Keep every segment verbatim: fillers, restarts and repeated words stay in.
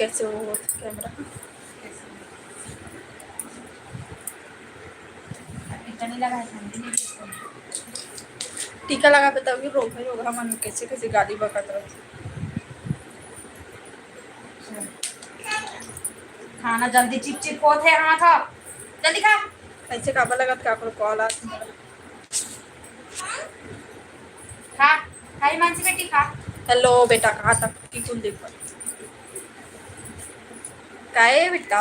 कैसे हो कैमरा? टीका नहीं लगा है, ठंडी नहीं है। टीका लगा के तभी रोग है, रोग हमन कैसे कैसे गाली बकत रहते। खाना जल्दी चिपचिप होत हे, हाथ ह। जल्दी खा। कैसे काबर लगत, काकरो कॉल आत। खा, खा हिमांशी बेटी, खा। हेलो बेटा, कहाँ तक की कुल देख। काहे बेटा?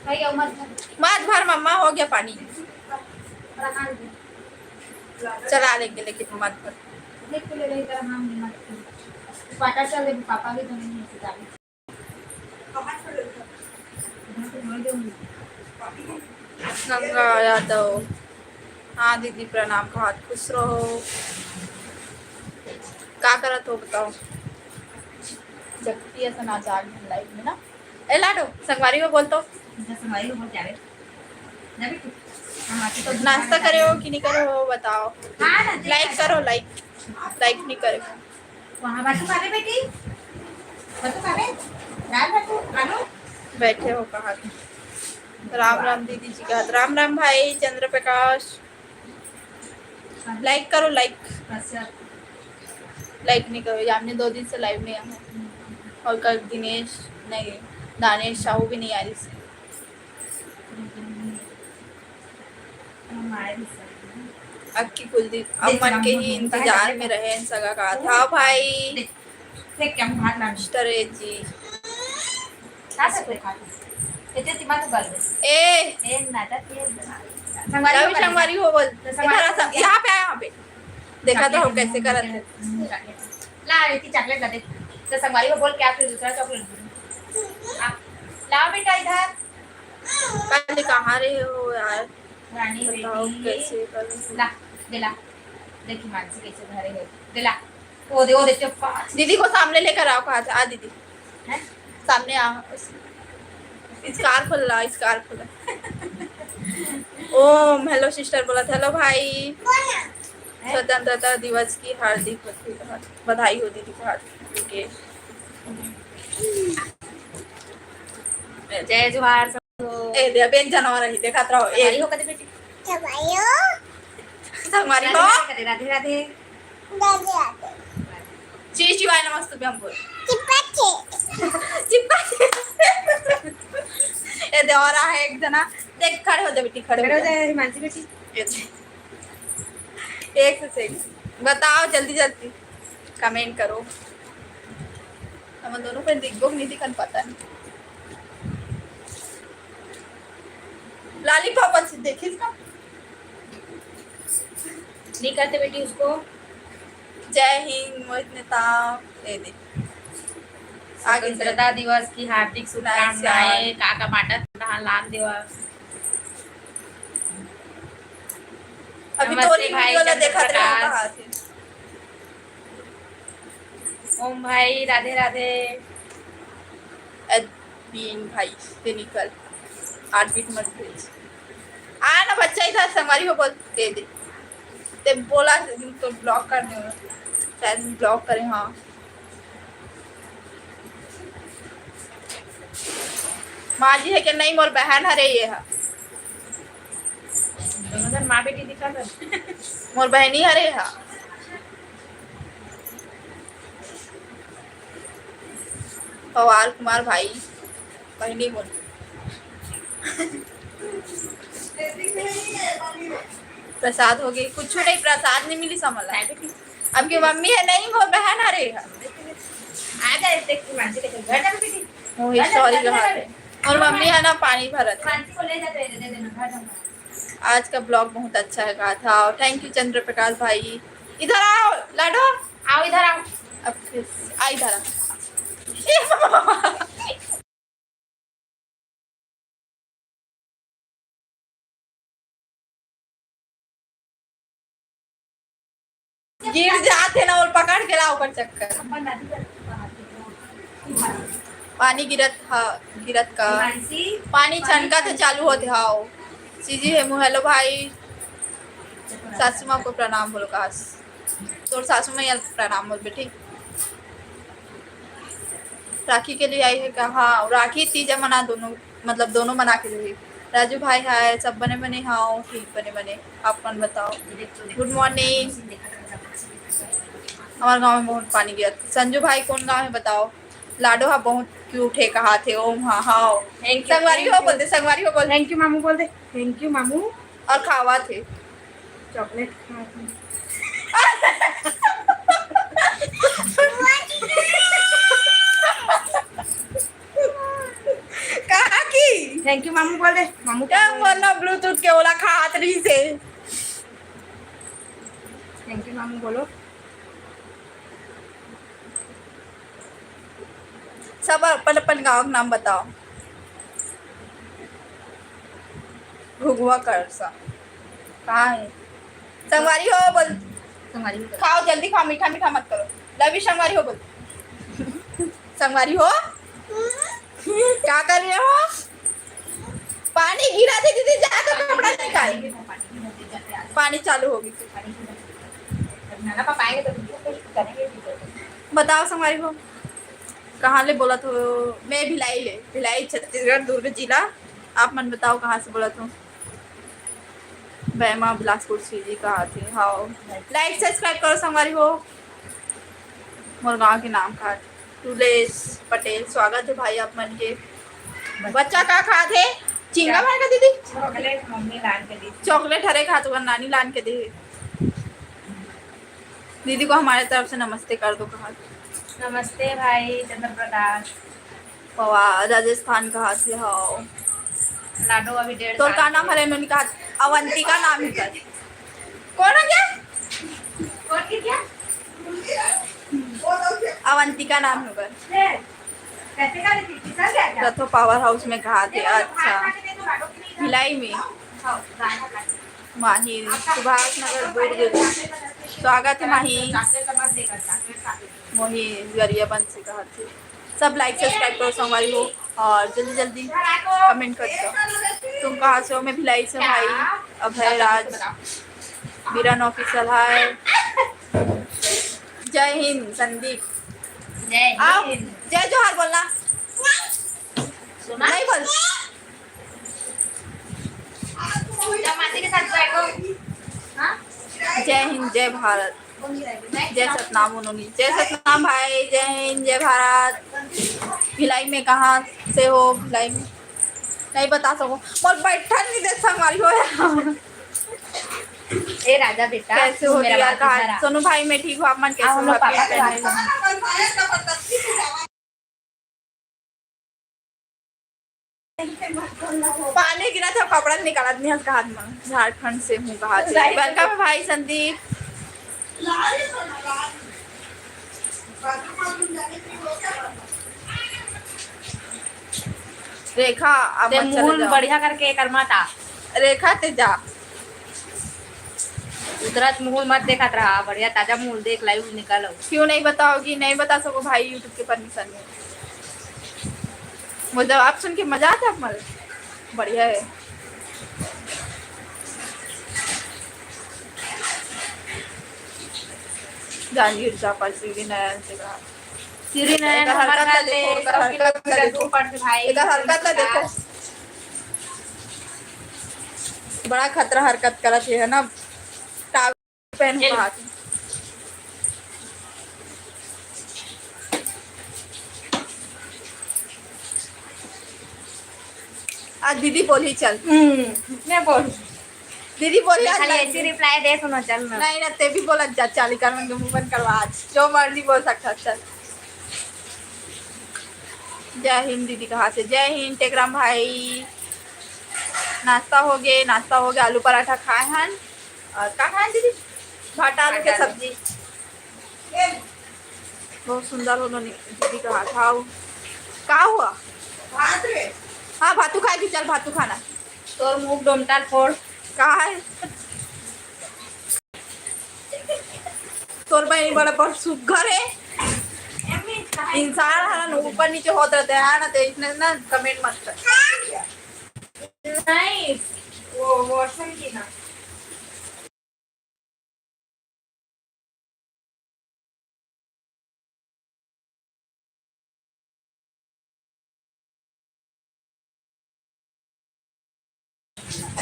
भाई, मत भर। मत भर मम्मा, हो गया पानी। चला लेंगे लेकिन मत भर। देख ले रही तरह हम मत। पाटा चल दे, पापा भी तो नहीं है किताब। गंगा यादव। हाँ दीदी, प्रणाम, बहुत खुश रहो। का करत हो बताओ? जगती ऐसा ना जाग लाइव में ना। ए लाडो, संगवारी में बोल तो। संगवारी में बोल क्या रे? ना बेटी, हम आके तो नाश्ता करे हो कि नहीं करे हो बताओ। हाँ ना, लाइक करो, लाइक। लाइक नहीं करे। वहाँ बाटू खाबे बेटी, बाटू खाबे, दाल बाटू, आलू। बैठे हो कहाँ? राम राम दीदी जी का। राम राम भाई चंद्र प्रकाश। लाइक करो, लाइक। अच्छा। लाइक नहीं करो, हमने दो दिन से लाइव नहीं आया। और कल दिनेश नहीं, दानेश साहू भी नहीं आ रही थी। अक्की कुलदीप, अमन के ही इंतजार में रहे, सगा का था भाई। देख, क्या हाथ लाग मिस्टर ए जी। का सकते खा? इतने दिमाग बल। ए। ए, नाटक ये। संगवारी रवि हो संगवारी हो बोल। तो संगवारी इधर आ, हो। यहाँ पे आ, यहाँ पे। देखा तो हम कैसे करत है। ला, एक ही चॉकलेट ला दे। तो संगवारी को बोल के आप फिर दूसरा चॉकलेट दे। आ, लाओ बेटा इधर। पहले कहाँ रहे हो यार? रानी बताओ बेटी। कैसे करूँ? ला, दे ला। देखी मानसी कैसे धरे है। दे ला। ओ दे, ओ दे, चुप्पा। दीदी को सामने लेकर आओ, कहा था। आ दीदी। हैं? सामने आ। स्कार्फ ला, स्कार्फ ला। ओम, हेलो सिस्टर बोलत, हेलो भाई। स्वतंत्रता दिवस की हार्दिक बधाई हो दीदी, हार्दिक। जय जोहार सबको। ए, दे, बेन जानवर ही, देखत रहो। ए। संगवारी हो कदे बेटी? संगवारी हो? संगवारी हो? राधे राधे। राधे राधे। श्री शिवाय नमस्तुभ्यं बोल। चिपक के। चिपक के। ए, देवरा है एक जना। देख, खड़े हो जा बेटी, खड़े हो खड़े हो जा। जा, हिमांशी बेटी। ए, एक से एक। बताओ जल्दी जल्दी। कमेंट करो। हम दोनों को दिखबो कि नहीं दिखन पता नहीं। लॉलीपॉप अच्छी देखिस का? नहीं करते बेटी उसको। जय हिंद मोहित नेता। ए दे। आगे स्वतंत्रता दिवस की हार्दिक शुभकामनाएं। काका बाटा ठंडा लान देवा। अभी नमस्ते तोरी भाई वीडियो ला चंद्र देखत रहे प्रकाश। कहाँ थे? ओम भाई, राधे राधे। एडमिन भाई, ते निकल। आठ बीट मत भेज। आ ना बच्चा, इधर संगवारी हो बोल, दे दे। ते बोला तो ब्लॉक कर दे। शायद ब्लॉक करे, हाँ। माँ जी है कि नहीं, मोर बहन हरे ये है। दोनों जन माँ बेटी दिखत हे। मोर बहनी हरे हा। पवार कुमार भाई, बहनी बोल। प्रसाद हो गई, कुछ नहीं, प्रसाद नहीं मिली समझ ला। अब की मम्मी है नहीं, मोर बहन हरे हा। आ जा, देख, मानसी के घर जा बेटी। मोहित, सॉरी, घर जा। और मम्मी है ना, पानी भरत। मानसी को ले जा, दे दे, दे देना, घर जा। आज का ब्लॉग बहुत अच्छा है, कहा था। थैंक यू चंद्र प्रकाश भाई। इधर आओ लाडो, आओ इधर आओ। अब फिर आ, इधर आ। गिर जाते ना, और पकड़ के लाओ ओकर चक्कर। पानी गिरत हा, गिरत का। पानी छनका तो चालू होते हाओ। सीजी हेमू, हेलो भाई। सासू माँ को प्रणाम बोलो कहा। तोर सासू मैया प्रणाम बोल बेटी। राखी के लिए आई है क्या? हाँ, राखी तीजा मना दोनों, मतलब दोनों मना के लिए। राजू भाई हाय, सब बने बने? हाँ ठीक बने बने, आप मन बताओ। गुड मॉर्निंग। हमारे गांव में बहुत पानी गिरा। संजू भाई कौन गांव है बताओ? लाडो हा बहुत क्यूट है कहा थे। ओम हाँ हाँ। संगवारी हो बोलते, संगवारी हो बोल। थैंक यू मामू बोल दे। थैंक यू मामू। और खावा थे चॉकलेट। कहा की थैंक यू मामू बोल दे। मामू क्या बोलना, ब्लूटूथ के ओला खात रही से। थैंक यू मामू बोलो। सब अपन अपन गांव के नाम बताओ। घुघुआ करसा कहाँ है? संगवारी हो बोल। संगवारी हो। खाओ जल्दी खाओ, मीठा मीठा मत करो। लव यू संगवारी हो बोल। संगवारी हो, क्या कर रहे हो? पानी गिरा थे दीदी, जाकर कपड़ा निकाल। पानी चालू होगी। बताओ संगवारी हो, कहाँ ले बोलत हो? मैं भिलाई ले, भिलाई छत्तीसगढ़ दुर्ग जिला। आप मन बताओ कहाँ से बोलत हो? बैमा बिलासपुर सीजी कहा थे। हाँ, लाइक सब्सक्राइब करो संगवारी हो। मोर गांव के नाम का टूलेश पटेल। स्वागत है भाई आप मन के। बच्चा का खात है? चिंगा भर का दीदी? चॉकलेट मम्मी लान के दी। चॉकलेट हरे खात ओकर नानी लान के दी। दीदी को हमारे तरफ से नमस्ते कर दो कहा। नमस्ते भाई चंद्र प्रकाश। पवार राजस्थान कहा से हव? लाडो अभी डेढ़ तोर साल का के। नाम हरे? नोनी कहा अवंतिका नाम है कर। कौन हो गया? कौन गिर गया? अवंतिका नाम है कर। कैसे का लिखी? किसान क्या क्या? रथो पावर हाउस में कहा थे। अच्छा, भिलाई में। हाँ, गाना गाना। माही सुभाष नगर दुर्ग। स्वागत है माही। मोही गरिया बंसी कहा थे। सब लाइक सब्सक्राइब करो संगवारी हो और जल्दी जल्दी कमेंट कर दो। तुम कहाँ से हो? मैं भिलाई से हूँ भाई। अभय राज, बीरन ऑफिशियल है। जय हिंद संदीप। जय आओ, हिंद। जय जोहार बोलना। सुना? नहीं बोल। पूजा मासी के साथ बैठो। हाँ? जय हिंद, जय भारत, जय सतनाम उन्होंने, जय सतनाम भाई, जय हिंद, जय भारत। भिलाई में कहाँ से हो? भिलाई में नहीं बता सको, पर बैठन नहीं दे संगवारी हो। ए राजा बेटा, कैसे हो मेरा यार? कहा सोनू भाई, मैं ठीक हूँ, आप मन कैसे हो? पापा के बारे में। पानी गिरा था, कपड़ा निकालत नहीं हस कहा। झारखंड से हूँ कहा थे। वेलकम भाई संदीप। रेखा, आप ते मुंह बढ़िया करके एकर माता। रेखा ते जा। उतरत मुंह मत देखत रहा, बढ़िया ताजा मुंह देख लाई निकालो। क्यों नहीं बताओगी? नहीं बता सको भाई, YouTube के परमिशन में। वो जवाब सुन के मजा आता है हमारे। बढ़िया है। जांजगीर चांपा सीढ़ी नारायण से कहा। सीढ़ी नारायण हमारे घर ले सौ किलोमीटर दूर पड़ भाई। एकर हरकत ला देखो। बड़ा खतरा हरकत करत है ना। पहन चल। आज दीदी बोली चल। हम्म, मैं बोल। दीदी बोली आज खाली ऐसी रिप्लाई दे सुनो चल ना। नहीं ना, ते भी बोला जा चाली कर मन के मुंह बंद करवा आज। जो मर्जी बोल सकता चल। जय हिंद दीदी कहा से। जय हिंद टेकराम भाई। नाश्ता हो गए, नाश्ता हो गया, आलू पराठा खाए हन। और का खाए दीदी? भाटा आलू के सब्जी। बहुत सुंदर हो दीदी का हाथ। हाँ, का हुआ? भात रे। हाँ, भातू खाए की, चल भातू खाना। तोर मुंह डोमटा फोड़। का है? तोर बहनी बड़ा बहुत सुग्घर है। इंसान है ना, ऊपर नीचे होत रहते हैं ना, तो इसने ना कमेंट मत कर। नहीं, वो वॉशरूम की ना।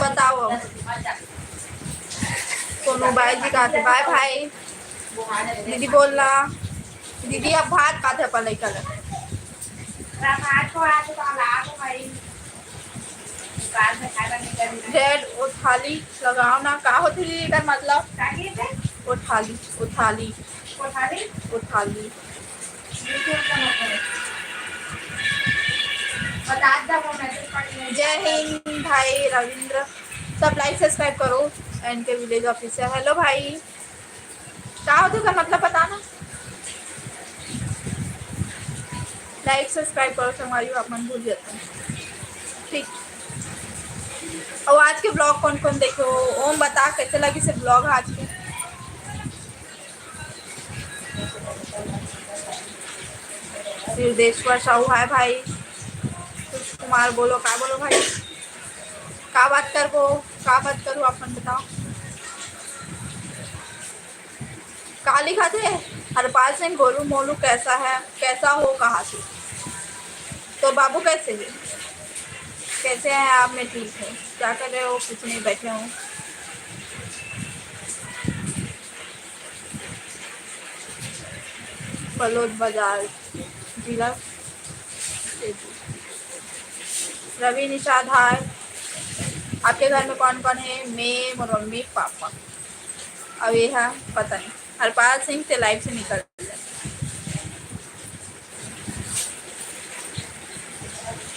बताओ। सोनू बाय जी कहाथे, बाय भाई। दीदी बोल ला, दीदी अब भात खाथे अपन लइका ला। रेड ओथाली लगाओ ना, का होथे दीदी एकर मतलब? ओथाली, ओथाली। कोठारी? कोठारी। जय हिंद भाई रविंद्र, सब like subscribe करो। एन के विलेज ऑफिशियल। हेलो भाई, का होथे का मतलब बताना? Like subscribe करो संगवारी हो, आप मन भूल जाते हैं। ठीक, और आज के ब्लॉग कौन कौन देखे हो? ओम बता कैसे लगिस हे ब्लॉग आज के? सिद्धेश्वर साहू, हाय भाई। कुछ कुमार बोलो, का बोलो भाई? का बात करबो, का बात करूँ, आप मन बताओ। का लिखाथे? हरपाल सिंह, गोलू मोलू कैसा है, कैसा हो, कहाथे? तो बाबू कैसे है? कैसे हैं आप? मैं ठीक हूँ। क्या कर रहे हो? कुछ नहीं, बैठे हूँ। बलोद बाजार, जिला। रवि निषाद, हाय। आपके घर में कौन कौन है? मैं, मोर मम्मी, पापा। अब ये है, पता नहीं, हरपाल सिंह ते लाइव से निकल गया।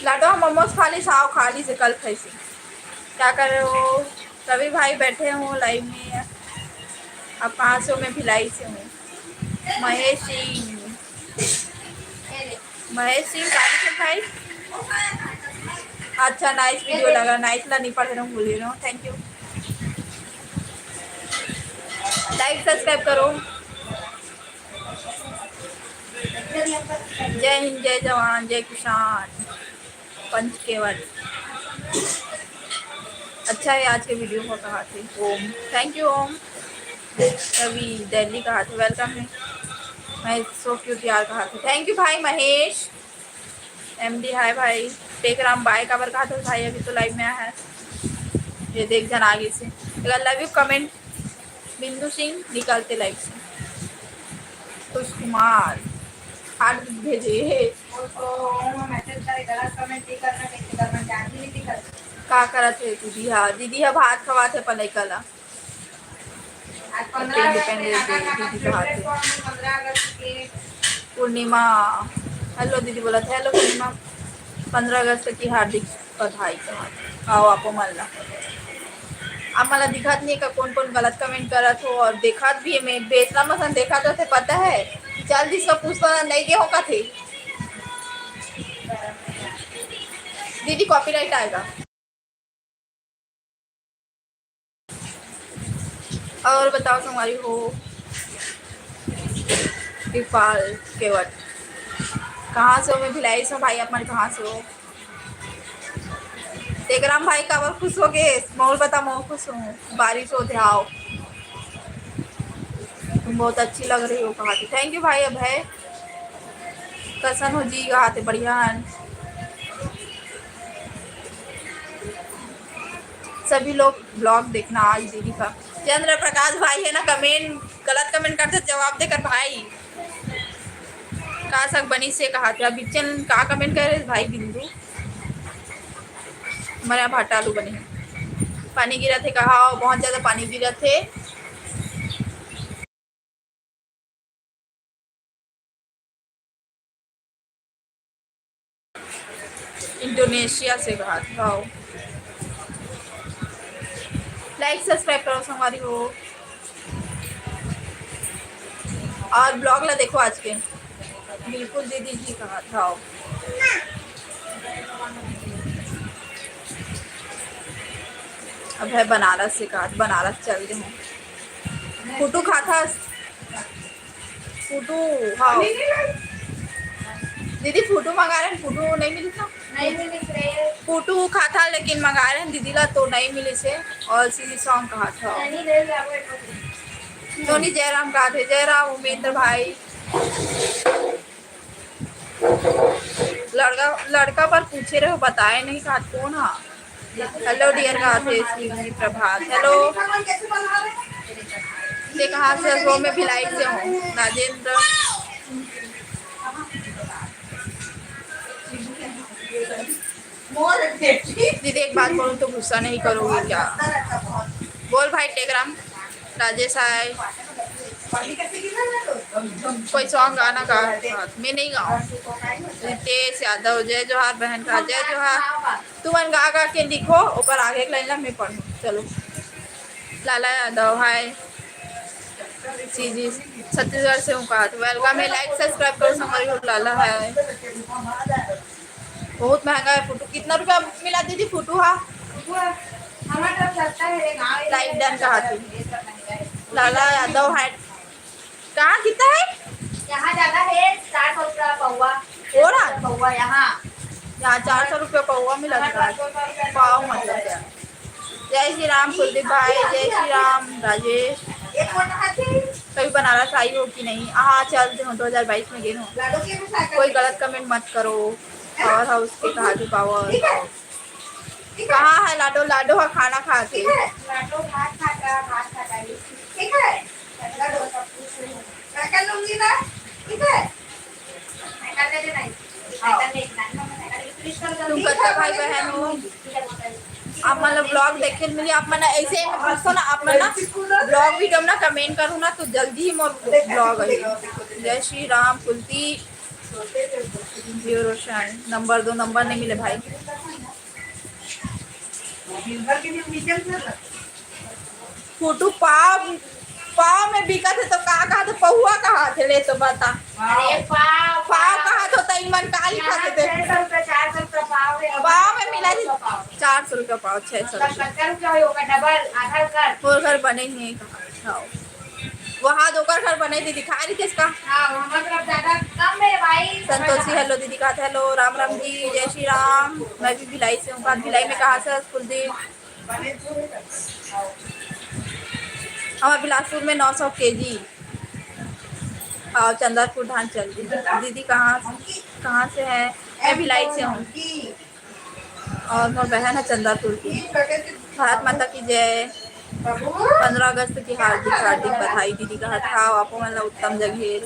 लाडो, हम मोमोज खा ली, साव खा ली से कल खाई से। क्या कर रहे हो? सभी भाई बैठे हो लाइव में। आप कहाँ से हो? मैं भिलाई से हूँ। महेश सिंह, महेश सिंह, का लिखे भाई? अच्छा, नाइस वीडियो लगा, नाइस ला नहीं पढ़े रहूँ, भूल रहे हो। Thank you। Like subscribe करो। जय हिंद, जय जवान, जय किसान। पंच केवट। अच्छा है आज के वीडियो को, कहाथे ओम। Thank you Om. Rabi Delhi कहाथे, welcome है। मैं so cute यार कहाथे। Thank you भाई महेश। एमडी हाय भाई। टेकराम बाय काबर कहाथे भाई, अभी तो लाइव में आया है। ये देख जन आगे से। अगर love you comment बिंदु सिंह निकालते लाइव से। खुश कुमार हार्दिक भेजे। का करत हे दीदी? हाँ, दीदी ह भात खवात हे अपन लइका ला। पूर्णिमा, हेलो दीदी बोलत हे, हेलो पूर्णिमा, पंद्रह अगस्त की हार्दिक बधाई। कहाथे, आओ आपो मन ला। आप मन ला दिखत नहीं का, कौन कौन गलत कमेंट करत हो? और देखत भी है, मैं बेचना मसन देखत होते, पता है, जल्दी से पूछ तो नहीं के हो कथे। दीदी कॉपीराइट आएगा। और बताओ संगवारी हो, कृपाल केवट कहाँ से हो? मैं भिलाई से हूँ भाई, आप मन कहाँ से हो? टेकराम भाई काबर खुश हो गए? मोर बता, मोर खुश हूँ, बारिश होत हे। तुम बहुत अच्छी लग रही हो कहाथे। Thank you भाई अभय। कसन हो जी कहाथे, बढ़िया है। सभी लोग ब्लॉग देखना आज दीदी का। चंद्र प्रकाश भाई है ना, कमेंट, गलत कमेंट करते जवाब देकर भाई। का साग बनिस हे कहाथे, अभी चल का कमेंट करे भाई बिंदु। हमारे यहाँ भाटा आलू बने हैं। पानी गिरत हे कहा, बहुत ज्यादा पानी गिरत हे। इंडोनेशिया से कहाथे। Like subscribe करो संगवारी हो। और ब्लॉग ला देखो आज के। बिल्कुल दीदी जी कहाथे। अभय बनारस से कहाथे, बनारस चल दे हूँ। फोटो खाथस। फोटो, हाँ। दीदी फोटो मंगा रहे हैं, फोटो नहीं मिली था। नहीं मिली रे। फोटो खाथा लेकिन मंगा रहे हैं दीदी ला तो नहीं मिली से। और सिली सॉन्ग कहाथा। नहीं रे, जाबो एक बार। टोनी जयराम कहाथे, जयराम उमेंद्र भाई। लड़का, लड़का पर पूछे रहे, बताए नहीं कहाथे कौन हा। हेलो डियर, कहाँ से? श्री प्रभात, हेलो। ये कहाँ से? वो मैं भिलाई से हूँ, राजेंद्र। दीदी, एक बात बोलूँ तो गुस्सा नहीं करोगे क्या? बोल भाई टेकराम। राजेश आय, कोई सॉन्ग गाना गा। मैं नहीं गाऊँ। रितेश यादव, जय जोहार बहन का, जय जोहार। तुमन गा गा के लिखो, ऊपर आगे के लाइन ला मैं पढ़ूँ। चलो, लाला यादव, हाय। जी जी, छत्तीसगढ़ से हूँ कहा, तो वेलकम है। लाइक सब्सक्राइब करो संगवारी हो। लाला है, बहुत महंगा है फोटो। कितना रुपया मिला दीदी फोटो? हाँ, लाइक डन कहा थी। लाला यादव है। कहाँ कितना है? यहाँ ज्यादा है, चार सौ रुपया पौवा। हो रहा? पौवा यहाँ। यहाँ चार सौ रुपया पौवा मिला था। पाव मतलब क्या? जय श्री राम कुलदीप भाई, जय श्री राम राजेश। कभी बनारस आई हो कि नहीं? हाँ, चलते हो, दो हज़ार बाईस में गए हो। कोई गलत कमेंट मत करो। पावर हाउस के कहा कि पावर हाउस। कहाँ है लाडो? लाडो हा खाना खात हे। लाडो भात खाता, भात खाता है। ठीक है? लाडो सब कुछ नहीं। मैं कर लूंगी ना, ठीक है? मैं कर लेते नहीं। मैं कर लेते नहीं। तुम कत्ता भाई बहन हो? आप मन ला ब्लॉग देखे मिली, आप मन ऐसे ही मैं पूछो ना, आप मन ना ब्लॉग वीडियो में ना कमेंट करो ना, तो जल्दी ही मोर ब्लॉग आई। जय श्री राम कुलदीप। जियो रोशन, नंबर दो, नंबर नहीं मिले भाई। फोटो पाव, पाव में बिकत हे तो का कहा थे? पौवा कहा थे? ले तो बता। अरे पाव, पाव कहा तो तई मन काली यहाँ खाते थे। छह सौ रुपया, चार सौ रुपया पाव है। पाव में मिला जी। चार सौ रुपया पाव, छह सौ मतलब रुपया। सत्तर रुपया होई, ओकर डबल, आधा कर। तोर घर बने ही नहीं कहा। हाँ। वहाँ तो ओकर घर बने थी, दिखा रही थी इसका। हाँ, वहाँ मतलब ज्यादा कम है भाई। संतोषी, हेलो दीदी कहा थे, हेलो, राम राम जी, जय श्री राम। मैं भी भिलाई से हूँ। कहा भिलाई में कहाँ से? कुलदीप। हमारे बिलासपुर में नौ सौ केजी। हाँ, चंदरपुर धान चल रही। दीदी कहाँ, कहाँ से है? मैं भिलाई से हूँ। और मोर बहन है चंदरपुर की। भारत माता की जय। पंद्रह अगस्त की हार्दिक, हार्दिक बधाई दीदी कहा था। आप मन ला उत्तम जगह।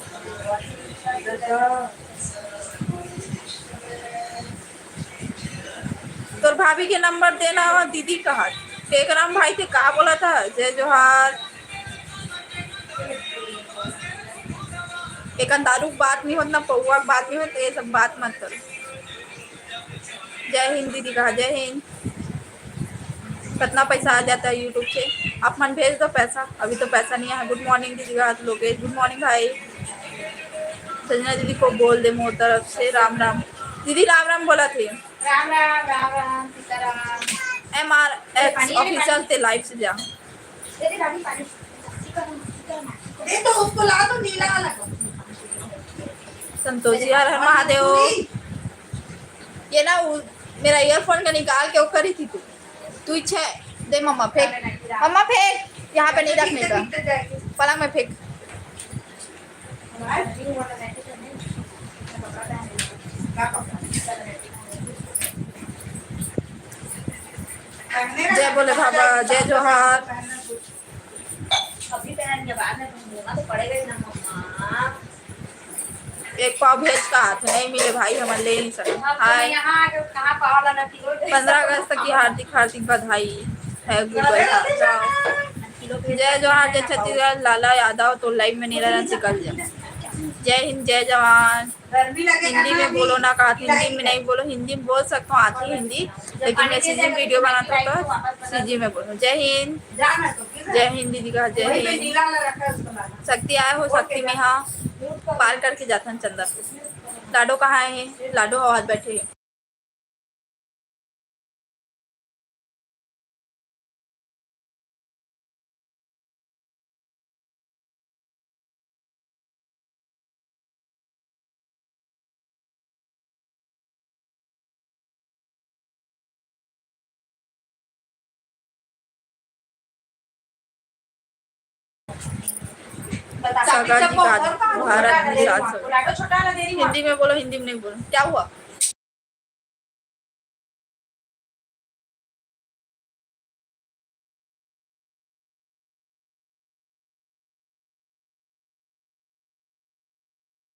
तोर भाभी के नंबर देना हो दीदी कहा। टेकराम भाई के का बोला था? जय जोहार। एक दारू के बात नहीं होत ना, पौवा के बात नहीं होत, ये सब बात मत करो। जय हिंद दीदी कहा, जय हिंद। कितना पैसा आ जाता है YouTube से? आप मन भेज दो पैसा, अभी तो पैसा नहीं आया। गुड मॉर्निंग दीदी कहा, लोकेश, गुड मॉर्निंग भाई। संजना दीदी को बोल दे मोर तरफ से राम राम। दीदी राम राम बोला थे। Ram Ram, Ram Ram, Sitaram. M R X official ते लाइव से जा। दे दे रानी पानी। दे तो उसको ला दो नीला वाला। संतोष जी, हर हर महादेव। ये ना उ-, मेरा ईयरफोन का निकाल के वो करी थी तू। तू इच्छा है, दे मम्मा फेंक। मम्मा फेंक, यहाँ पे नहीं रखने का। पलंग में फेंक। जय भोले बाबा, जय जोहार। अभी पहन के बाद में तुम धोना तो पड़ेगा ही ना मम्मा। एक पाव भेज का हाथ नहीं मिले भाई, हमन ले नहीं सकते। अब हाय। यहाँ आके कहाँ पाव लाना किलो? पंद्रह अगस्त की हार्दिक, हार्दिक बधाई है Google का। जय जोहार, जय छत्तीसगढ़। लाला यादव तो लाइव में नहीं रहना, निकल जा। जय हिंद, जय जवान। हिंदी में बोलो ना, कहा हिंदी में नहीं बोलो, हिंदी में बोल सकता हूँ, आती हिंदी, लेकिन मैं सीजी में वीडियो बनाता हूँ तो सीजी में बोलूँ। जय हिंद, जय हिंद दीदी का, जय हिंद। शक्ति आए हो, शक्ति में हाँ, पार करके जाथन चंदरपुर। लाडो कहाँ है? लाडो आवाज बैठे। सागर जी का भारत निषाद सर। हिंदी में बोलो, हिंदी में नहीं बोलो। क्या हुआ?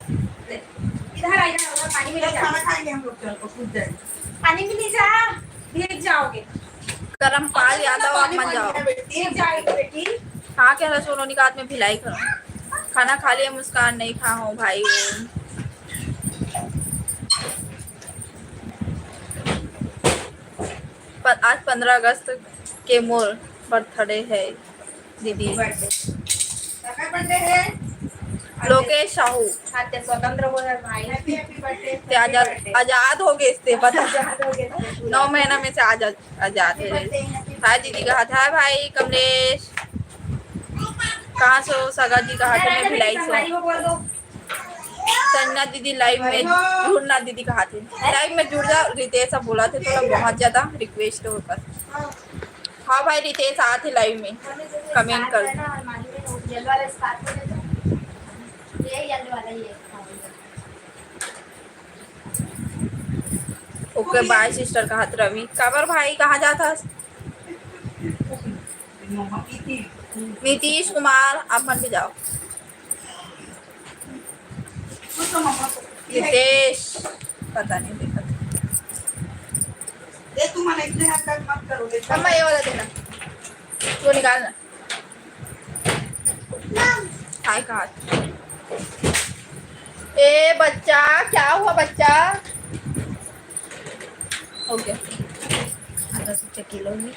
इधर आ, इधर आ, पानी में ले जा। खाना खाएंगे हम लोग, चल, तो कूद जाएंगे। पानी में ले जा, भीग जाओगे। करमपाल यादव, आप मत जाओ। भीग जाएगी बेटी। हाँ, कह रहा सोनू निकात में भिलाई करो। खाना खा लिया मुस्कान, नहीं खा हूँ भाई। पर आज पंद्रह अगस्त के मोर बर्थडे है दीदी। लोकेश साहू। आज ते स्वतंत्र हो गए भाई। ते आजाद, आजाद हो गए इससे, पता। आजाद हो गए। नौ महीना में से आज आजाद हो गए। हाय दीदी कहा था, हाय भाई कमलेश। कहाँ से हो? सगा जी कहा था, मैं भिलाई से हूँ। संजना दीदी live में जुड़ना दीदी कहा थे, live में जुड़ जा। रितेश अब बोला थे, थोड़ा बहुत ज्यादा request होता। हाँ भाई, रितेश आ थे live में, comment कर। OK bye sister कहा थे रवि। काबर भाई, कहाँ जात हस? नीतीश कुमार, आप मन भी जाओ। रितेश, पता नहीं देखा। ये तुम मन ऐसे हरकत मत करो, देखो। अम्मा, ये वाला देना, वो निकालना। हाय कहा। ए बच्चा, क्या हुआ बच्चा? OK। आधा से किलो ही।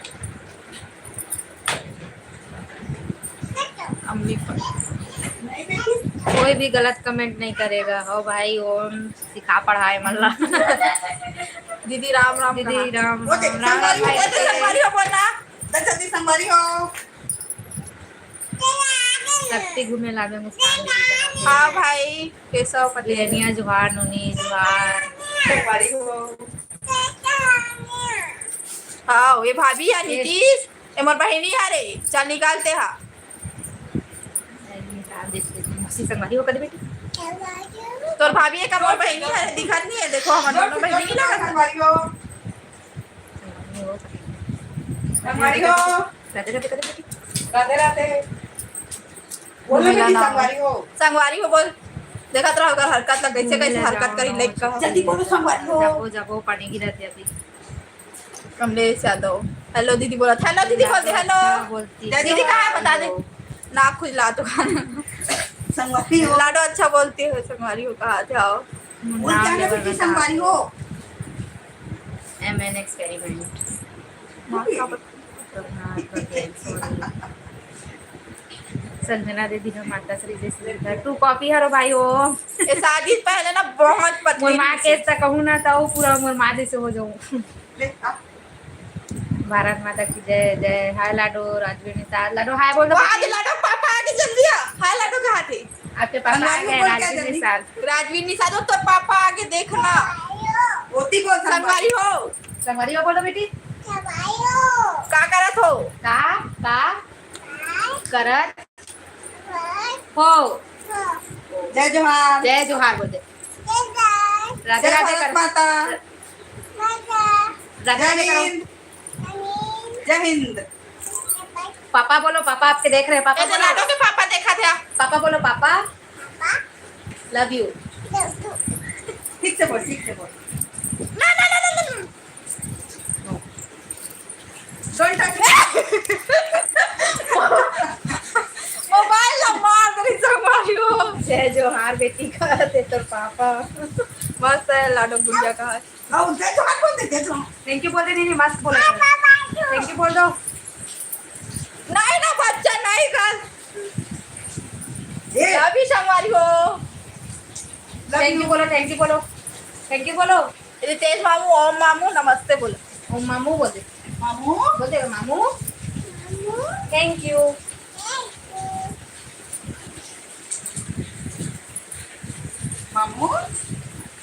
अम्मी पर। कोई भी गलत comment नहीं करेगा। हो भाई, ओम सिखा पढ़ाए मन ला। दीदी राम राम दीदी कहा। राम वो देख, राम, राम राम भाई। संगवारी हो, बोलना। दस जल्दी संगवारी हो। शक्ति घूमे लागे मुस्कान दीदी का। हाँ भाई, केशव पटेल। लेनिया जोहार, नोनी जोहार। संगवारी हो। हाँ, ये भाभी या नीतीश। ए मोर बहिनी हरे, चल निकालते हा। मौसी संगवारी हो कदे बेटी? तोर भाभी एक मोर बहिनी हरे, दिखत नहीं है, देखो हमर दोनों बहिनी नहीं लगत। संगवारी हो। संगवारी हो। राधे राधे कदे बेटी? राधे राधे। बोलो बेटी, संगवारी हो। संगवारी हो बोल। देखत रहो ओकर हरकत ला, कैसे कैसे हरकत करी, लाइक कहा। जल्दी बोलो संगवारी हो। जाबो, जाबो, पानी गिरत है अभी। कमलेश यादव। हेलो दीदी बोलत। हेलो दीदी बोल दे, हेलो। हाँ, बोलती। जय दीदी कहाँ है, बता दे। हेलो। नाक खुजला तो खाना। संगवारी हो। लाडो अच्छा बोलती है, संगवारी हो कहा थे, आओ। बोल, क्या है बेटी, संगवारी हो? M N experiment। माँ का बता। संजना दीदी ह माता श्री जय श्री धर। तू कॉपी हरो भाई हो। ये शादी से पहले ना बहुत पतली मोर माँ थी। के ऐसा कहूँ ना, तो पूरा मोर माँ जैसे हो जाऊँ। ले, आ। भारत माता की जय, जय। हाय लाडो, राजवीर निषाद। लाडो, हाय बोल दो वाह, बेटी। लाडो, पापा आगे जल्दी आ। हाय लाडो, कहाँ थे? आपके पापा आ गए, राजवीर निषाद। राजवीर निषाद, वो तो पापा आगे देखना। ओती बोल, संगवारी हो। संगवारी हो बोलो बेटी। का करत हो? का, का करत हो। जय जोहार। जय जोहार बोल दे। राधे जय राधे भारत कर। माता। राधे जय राधे करो। हिंद। जय हिंद। पापा बोलो, पापा आपके देख रहे हैं, पापा ए, बोलो। लाडो के पापा देखा थे। पापा बोलो, पापा। Love you। ठीक से बोल, ठीक से बोल। ना, ना, ना, ना, ना। Don't touch। मोबाइल ला मार दे रही संगवारी हो। जय जोहार बेटी का, ते तोर पापा। मस्त है लाडो गुड़िया का। हाँ, जय जोहार बोल दे, जय जोहार। Thank you बोल दे, नहीं, नहीं, मस्त बोल दे। Thank you बोल दो। नहीं ना बच्चा, नहीं कर। ए। अभी संगवारी हो। Thank you बोलो, thank you बोलो। Thank you बोलो। रितेश मामू, ओम मामू, नमस्ते बोलो। ओम मामू बोल दे। मामू? बोल दे, मामू। मामू। Thank you। मामू।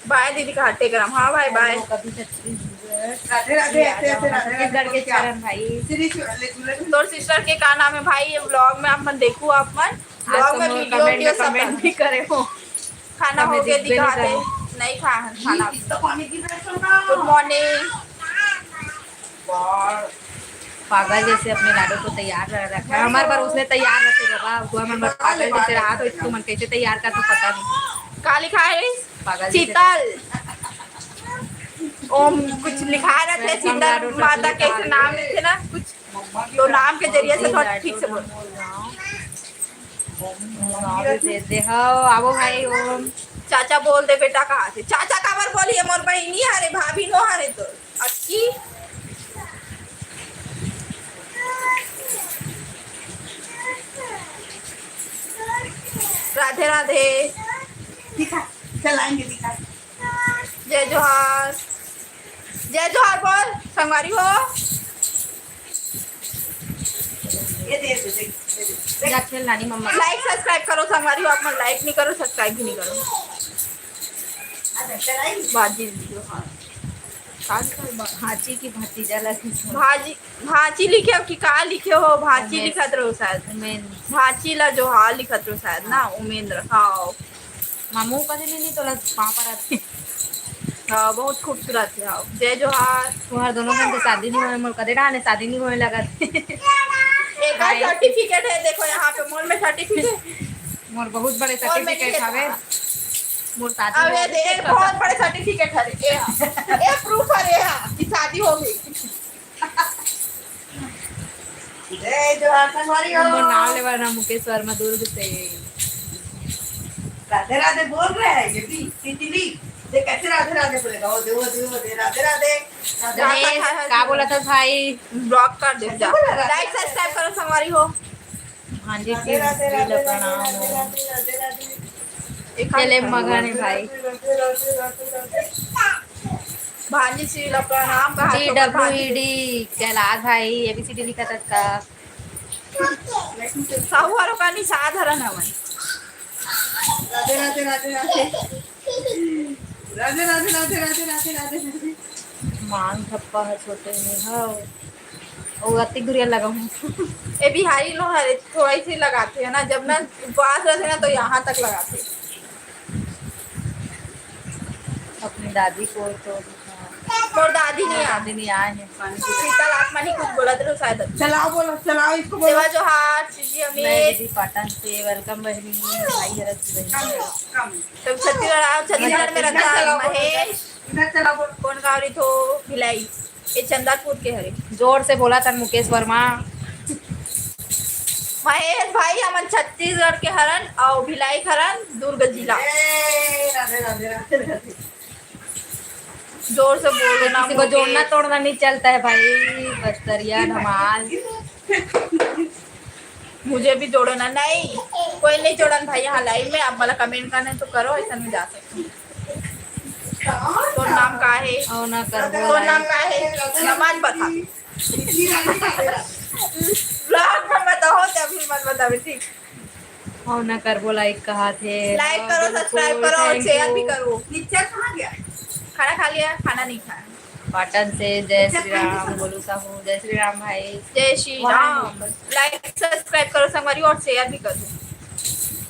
Bye दीदी, काटे करम। हाँ भाई, bye। राधे राधे, ऐसे, ऐसे राधे राधे छत्तीसगढ़ के बोल के आ। चरण भाई। श्री शिव, ले, ले, ले। तोर sister के का नाम है भाई? ये vlog में आप मन देखू, आप मन। आज vlog तो में मोर video, comment video में सब comment डालू। भी करे हो। खाना हो गया, दिखा दे। नहीं खाया है खाना। Good morning। पागल जैसे अपने लाडो को तैयार रखा है। हमारे बार उसने तैयार रखे बाबा, अब हमारे बार पागल जैसे रहा तो इसको मन कैसे तैयार कर तो पता नहीं। का लिखा है? शीतल। ओम कुछ लिखा रहते हैं, शीतल माता के नाम लिखे ना कुछ, तो नाम के जरिए से थोड़ा ठीक से बोल। दे दे हो, आवो भाई। ओम चाचा बोल दे बेटा, कहाँ से? चाचा काबर बोलिए, मोर बहिनी हरे, भाभी नो हरे तो। अक्की। राधे राधे। दिखा, चलाएंगे, दिखा। जय जोहार। जय जोहार बोल संगवारी हो। ये दे दे, दे, दे, दे। जा खेल नानी मम्मा। Like subscribe करो संगवारी हो, आप मन like नहीं करो, subscribe भी नहीं करो। अच्छा, चलाएंगे। बाजी जोहार। भांची की भतीजा लगी। भाजी, भांची लिखे हो कि का लिखे हो? भांची लिखत रहो शायद। उमेंद्र। भांची ला जोहार लिखत रहो शायद ना, उमेंद्र। हाँ। मामू कदे नहीं, नहीं तोला पाँव परत हे। हाँ, बहुत खूबसूरत है। हाँ। जय जोहार। तुम्हार दोनों जन के शादी नहीं होए, मोर कदे डाने शादी नहीं होए लगत। एक certificate है, देखो यहाँ पे मोर में certificate। मोर बहुत बड़े certificate हवे। मोर शादी अब ये देख, बहुत बड़े certificate हरे। ये, ये proof हरे, हाँ, कि शादी हो गई। जय जोहार संगवारी हो। मोर नाम लेवा ना मुकेश वर्मा दुर्ग से। राधे राधे बोल रहे हैं ये भी, तितली। देख कैसे राधे राधे बोलेगा। ओ दे, ओ दे, ओ दे, राधे राधे। राधे राधे। गणेश, का बोला था भाई? Block कर दे जा। Like subscribe करो संगवारी हो। भांजी श्री ला प्रणाम हो। चले मगन है भाई। भांजी श्री ला प्रणाम कहा। D W E D Kailash भाई, ए बी सी डी लिखा था का? साहू वालों का निषाद हरन हवन। राधे राधे राधे राधे। राधे राधे राधे राधे राधे राधे। मांग ठप्पा है छोटे में, हाँ। अउ अति गुरिया लगाहूँ। ए बिहारी लोग हरे थोड़ा ही लगाथे है ना, जब ना उपवास रहथे ना तो यहाँ तक लगाथे। अपनी दादी को तो दिखा। मोर दादी नहीं आए। दादी नहीं आए हैं। शीतल आप मन ही कुछ बोलत रहो शायद। चलाओ बोलो, चलाओ इसको बोलो। सेवा जोहार, श्री जी मैं अमित। दीदी पाटन से, welcome बहनी, भाई हरत की बहनी। तब छत्तीसगढ़ आओ, छत्तीसगढ़ में रहता है महेश। इधर चलाओ बोलो। कौन गाँव रही थो? भिलाई। ये चंदापुर के हरे। जोर से बोला था मुकेश वर्मा। महेश भाई, हमन छत्तीसगढ़ के हरन अउ भिलाई के हरन, दुर्ग जिला। ए, राधे, राधे, राधे, राधे। जोर से बोलो ना, किसी को जोड़ना तोड़ना नहीं चलता है भाई, बस्तरिया धमाल। मुझे भी जोड़ो ना। नहीं, कोई नहीं जोड़न भाई, यहाँ live में आप वाला comment करना है तो करो, ऐसा नहीं जा सकते। तोर नाम का है? अउ ना करबो तोर नाम like। का है? नमाज बता। Vlog में बताओ, जब भी मत बतावे, ठीक? अउ ना करबो like कहा थे। Like करो, बिल्कुल, subscribe करो और thank share you। भी करो। निच्चर कहाँ गया? खाना खा लिया? खाना नहीं खाया। पाटन से जय श्री राम, गोलू साहू, जय श्री राम भाई। जय श्री राम। Like, subscribe करो संगवारी और share भी करो।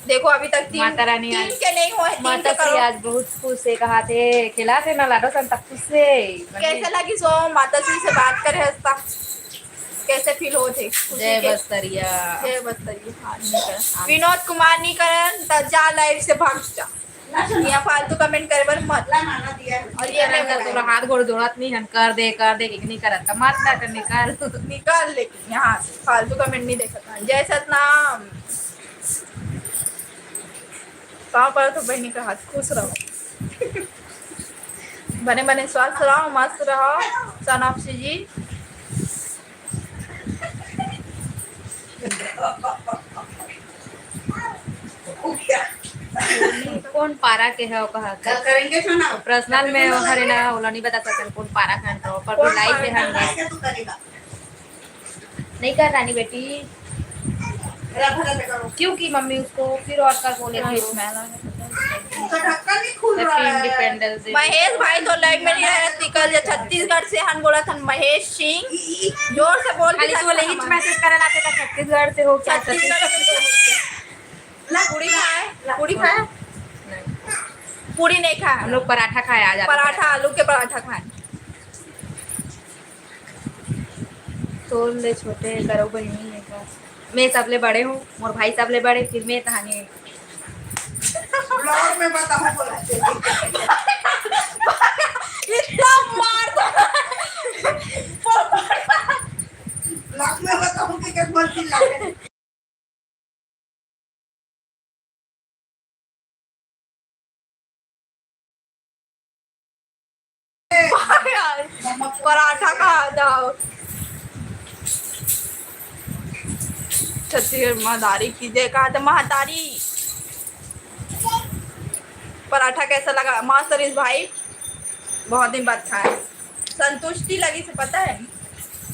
देखो अभी तक तीन, माता रानी तीन आज, के नहीं हुए, तीन माता के श्री करो। आज बहुत खुश है, कहा थे, खिला थे ना लाडो सन तक खुश है। कैसे लगी सो माता श्री से बात करे हंसता? कैसे feel हो थे? खुशी जय के? बस्तरिया। जय बस्तरिया। हाँ, नहीं करा। विनोद कुमार नहीं करन, त जा live से भाग जा। यहाँ फालतू comment करे बर मत। और ये मैं तो तोला हाथ गोड़ जोड़त नहीं हन, कर दे, कर दे, कि नहीं करत, त मत ना कर, निकाल। निकाल, लेकिन यहाँ से फालतू comment नहीं देखत हन। जय सतनाम। पाँव पर तो बहनी का हाथ खुश रहो। बने बने स्वस्थ रहो, मस्त रहो, सोनाक्षी जी। कौन पारा के है, कहा कल करेंगे सोना। Personal में हरे ना, ओला नहीं बता सकन कौन पारा के हन, पर भिलाई से हन। नहीं कर रानी बेटी। क्योंकि मम्मी उसको फिर और कर बोले थे। Happy Independence Day। महेश भाई तो live में नहीं रहत, निकल जा। छत्तीसगढ़ से हन बोलत हन महेश सिंह। जोर से बोल के खाली तो बोले, "हिच message करे लाते का छत्तीसगढ़ से हो क्या?" छत्तीसगढ़ से हो क्या? पूड़ी खाए? पूड़ी खाए? नहीं। पूड़ी नहीं खाए। हम लोग पराठा खाए आज, आलू पराठा, पराठा। आलू के पराठा खाए। तोर ले छोटे करो बहिनी है का? मैं सबले बड़े हूँ, मोर भाई सबले बड़े, फिर मैं तहानी। ब्लॉग में बताऊं बोला थे। इतना मार दो। ब्लॉग में बताऊं कि क्या बोलती लागे। पराठा खा जाओ। छत्तीसगढ़ महतारी की जय, कहा था महतारी। पराठा कैसा लगा? मस्त रहिस भाई, बहुत दिन बाद खाए, संतुष्टि लगी से पता है।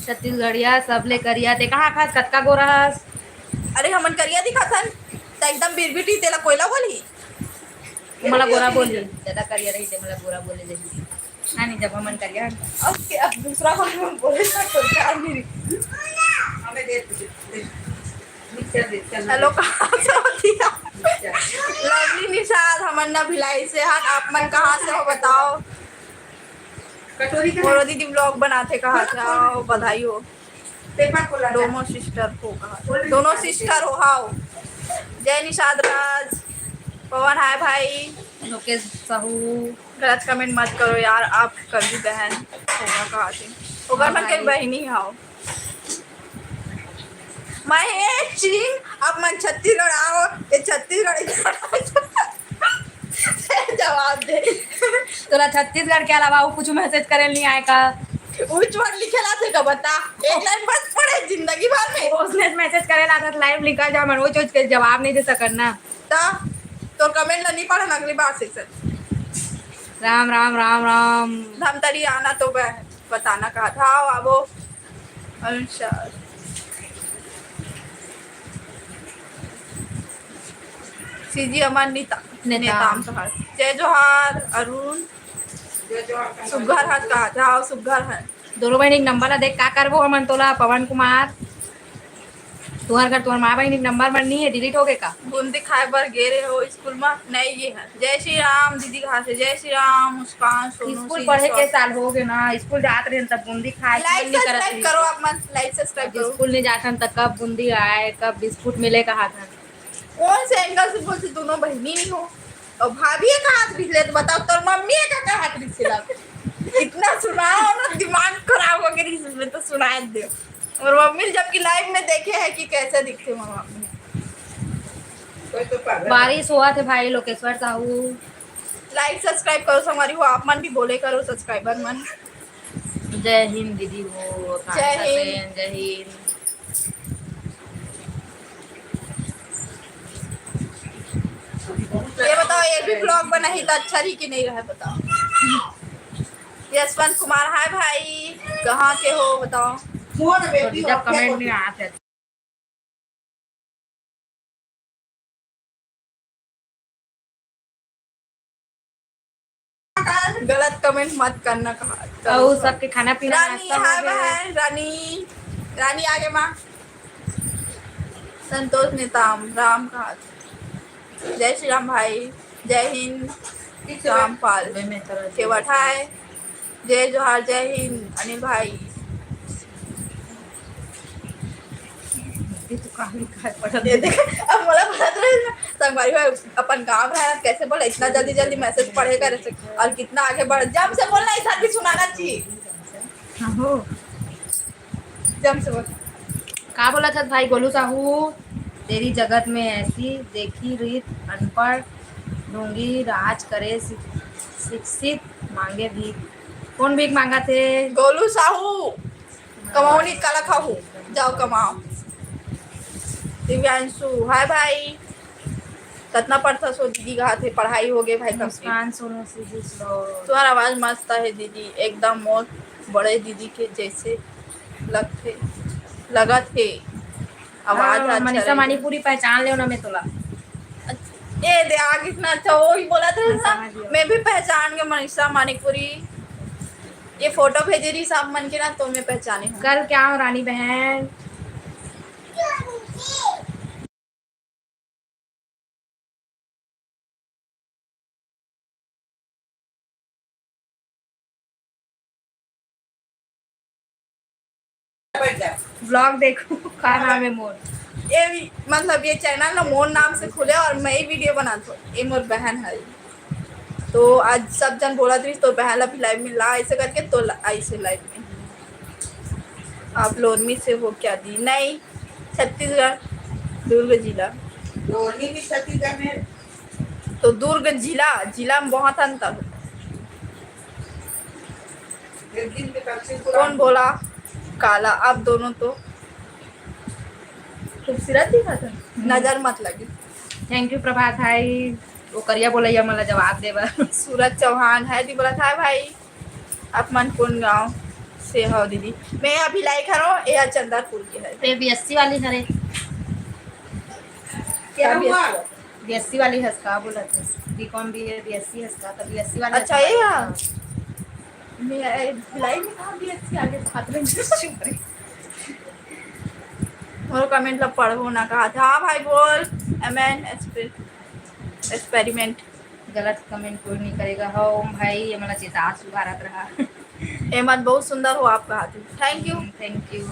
छत्तीसगढ़िया सबले करिया, ते कहाँ खास कतका गोरा हस? अरे हमन करिया दिखाथन, त एकदम बिरबिटी, तेला कोयला बोलही। मोला गोरा बोलही, ज्यादा करिया रही ते मोला गोरा बोले जही। हाँ, नहीं, जब हमन करिया। अब, अब दूसरा बार में बोले तो सरकार मेरी। हमें दे दे, दे। मिक्सचर दे, चल। हेलो, कहाँ से होती है? मिक्सचर। लवली निषाद, हमन ना भिलाई से हन, आप मन कहाँ से हो बताओ? कटोरी के मोरो दीदी ब्लॉग बनाथे, कहाँ से? आओ, बधाई हो। पेपर खोला था। दोनों सिस्टर हो, कहाँ से? बोल रही दोनों थी। सिस्टर हो, हाओ। जय निषाद राज, पवन, हाय भाई। लोकेश साहू। गलत कमेंट मत करो यार, आप कभी बहन होगा कहा थे, होगा हाँ मन के भाई। बहनी हाओ। महेश सिंह, आप मन छत्तीसगढ़ आओ, ये छत्तीसगढ़ जवाब दे। तोला छत्तीसगढ़ के अलावा अउ कुछ मैसेज करे नहीं आए का? उच वर्ड लिखेला थे का बता? एक लाइन बस पढ़े जिंदगी भर में। उसने मैसेज करे ला था, लाइव लिखा जा, मन वो चीज के जवाब नहीं दे सकन ना। ता, तोर कमेंट ला नहीं पढ़न अगली बार से सर। राम, राम, राम, राम। धमतरी आना तो ब-, बताना कहा था। आओ, आबो। अरुण शाह। सीजी अमर नेता-, नेताम। नेताम कहा। जय जोहार, अरुण। सुग्घर हाथ कहा था, आओ, सुग्घर है। दोनों बहन एक नंबर ला देख, का करबो हमन तोला, पवन कुमार। तुहर घर, तुहर माँ बहिनी के नंबर मन नहीं है, डिलीट हो गए का? बूंदी खाए बर गे रहे हो स्कूल में? नहीं, ये है। जय श्री राम दीदी, कहाँ से? जय श्री राम, मुस्कान, सोनू, स्कूल सीधी पढ़े के शॉर्ट। साल हो गए ना, स्कूल जात रहे तब बूंदी खाए, लाइक मन नहीं करत सब्सक्राइब रही। करो आप मन, लाइक सब्सक्राइब अब करो। स्कूल नहीं जातन तब कब बूंदी आए, कब बिस्कुट मिले, कहा था। कौन से एंगल से बोलते दोनों बहनी नहीं हो? और भाभी एक हाथ बिछले तो बताओ, तोर मम्मी एक हाथ बिछला। इतना सुनाओ ना, दिमाग खराब हो गया, इसमें तो सुनाए दे। और मम्मी जबकि लाइव में देखे है कि कैसे दिखते मम्मी। कोई तो पागल है। बारिश हुआ थे भाई लोकेश्वर साहू। लाइक सब्सक्राइब करो संगवारी हो, आप मन भी बोले करो सब्सक्राइबर मन। जय हिंद दीदी हो, जय हिंद। जय हिंद। ये बताओ, ये भी ब्लॉग बनाही तो अच्छा रही कि नहीं रहा, बताओ। यशवंत कुमार, हाय भाई, कहाँ के हो बताओ। कमेंट नहीं आते। गलत कमेंट मत करना, कहा करो। अउ सबके खाना पीना रानी, नाश्ता हो हाय गया। बहन, रानी, रानी आगे माँ। संतोष नेताम, राम कहा। जय श्री राम भाई, जय हिंद। रामपाल केवट, हाय। जय जोहार, जय हिंद, अनिल भाई। ये तो कहानी का है, पढ़ ये देख, अब मोला पढ़त रहे ना, संगवारी हो, अपन गाँव रहे, कैसे बोला, इतना जल्दी जल्दी मैसेज पढ़े करे से, और कितना आगे बढ़, जम से बोलना, इधर भी सुनाना चाहिए। हाँ हो। जम से बोल। का बोला था भाई गोलू साहू? तेरी जगत में ऐसी देखी रीत, अनपढ़ ढोंगी राज करे, शिक-, शिक्षित मांगे भीख। कौन भीख मांगा थे? गोलू साहू। कमाओ नहीं, काला खाओ, जाओ कमाओ। दिव्यांशु, हाय भाई। कतना पढ़थस हो दीदी, कहा थे पढ़ाई हो गए भाई complete। मुस्कान सोनू सीधी slow। तुम्हारा आवाज मस्त है दीदी, एकदम मोर बड़े दीदी के जैसे लगथे, लगत हे। आवाज हाँ, अच्छा मनीषा रहे। मणिपुरी पहचान लेव ना मैं तोला। ए दे, आ कितना अच्छा, वो ही बोला था हाँ, ना, समझ गया। मैं भी पहचान गया मनीषा मणिपुरी। ये फोटो भेजे रही साहब मन के ना, तो मैं पहचाने हूँ। कल क्या हो रानी बहन? Vlog देखो, का नाम है मोर? ये भी, मतलब, ये चैनल ना मोर नाम से खुले और मैं ही वीडियो बनात हूँ। ये मोर बहन है, तो आज सब जन बोलत रहिस, "तोर बहन ला भी लाइव में ला," ऐसे करके तो ला-, ऐसे लाइव में। "आप लोरमी से हो क्या दी?" नहीं, छत्तीसगढ़, दुर्ग जिला। लोरमी भी छत्तीसगढ़ में। तो दुर्ग जिला, जिला में बहुत अंतर होता है। एक दिन के तक से कौन बोला काला? आप दोनों तो खूबसूरत दिखत है, नजर मत लगे। Thank you प्रभात भाई, वो करिया बोलैया मन ला जवाब दे बर। सूरज चौहान है दी बोलत है भाई, आप मन कौन गांव से हो दीदी? मैं अभी लाइक हरो, ये चंदरपुर के है। ये बीएससी वाली हरे। क्या क्या हुआ? बीएससी वाली हस का बोलत हस? बीकॉम बीए बीएससी हस का? तो बीएससी वाली अच्छा, हस ये का? हाँ। मैं, ए, भिलाई में कहाँ बीएससी आगे साथ में चुप रही। मोर कमेंट ला पढ़बो ना कहा था। हाँ भाई बोल, एमएन एक्सपेरिमेंट। गलत कमेंट कोई नहीं करेगा। हो भाई, ये मला चेता सुधारत रहा। एमन बहुत सुंदर हो आप कहा थे। Thank you। Thank you।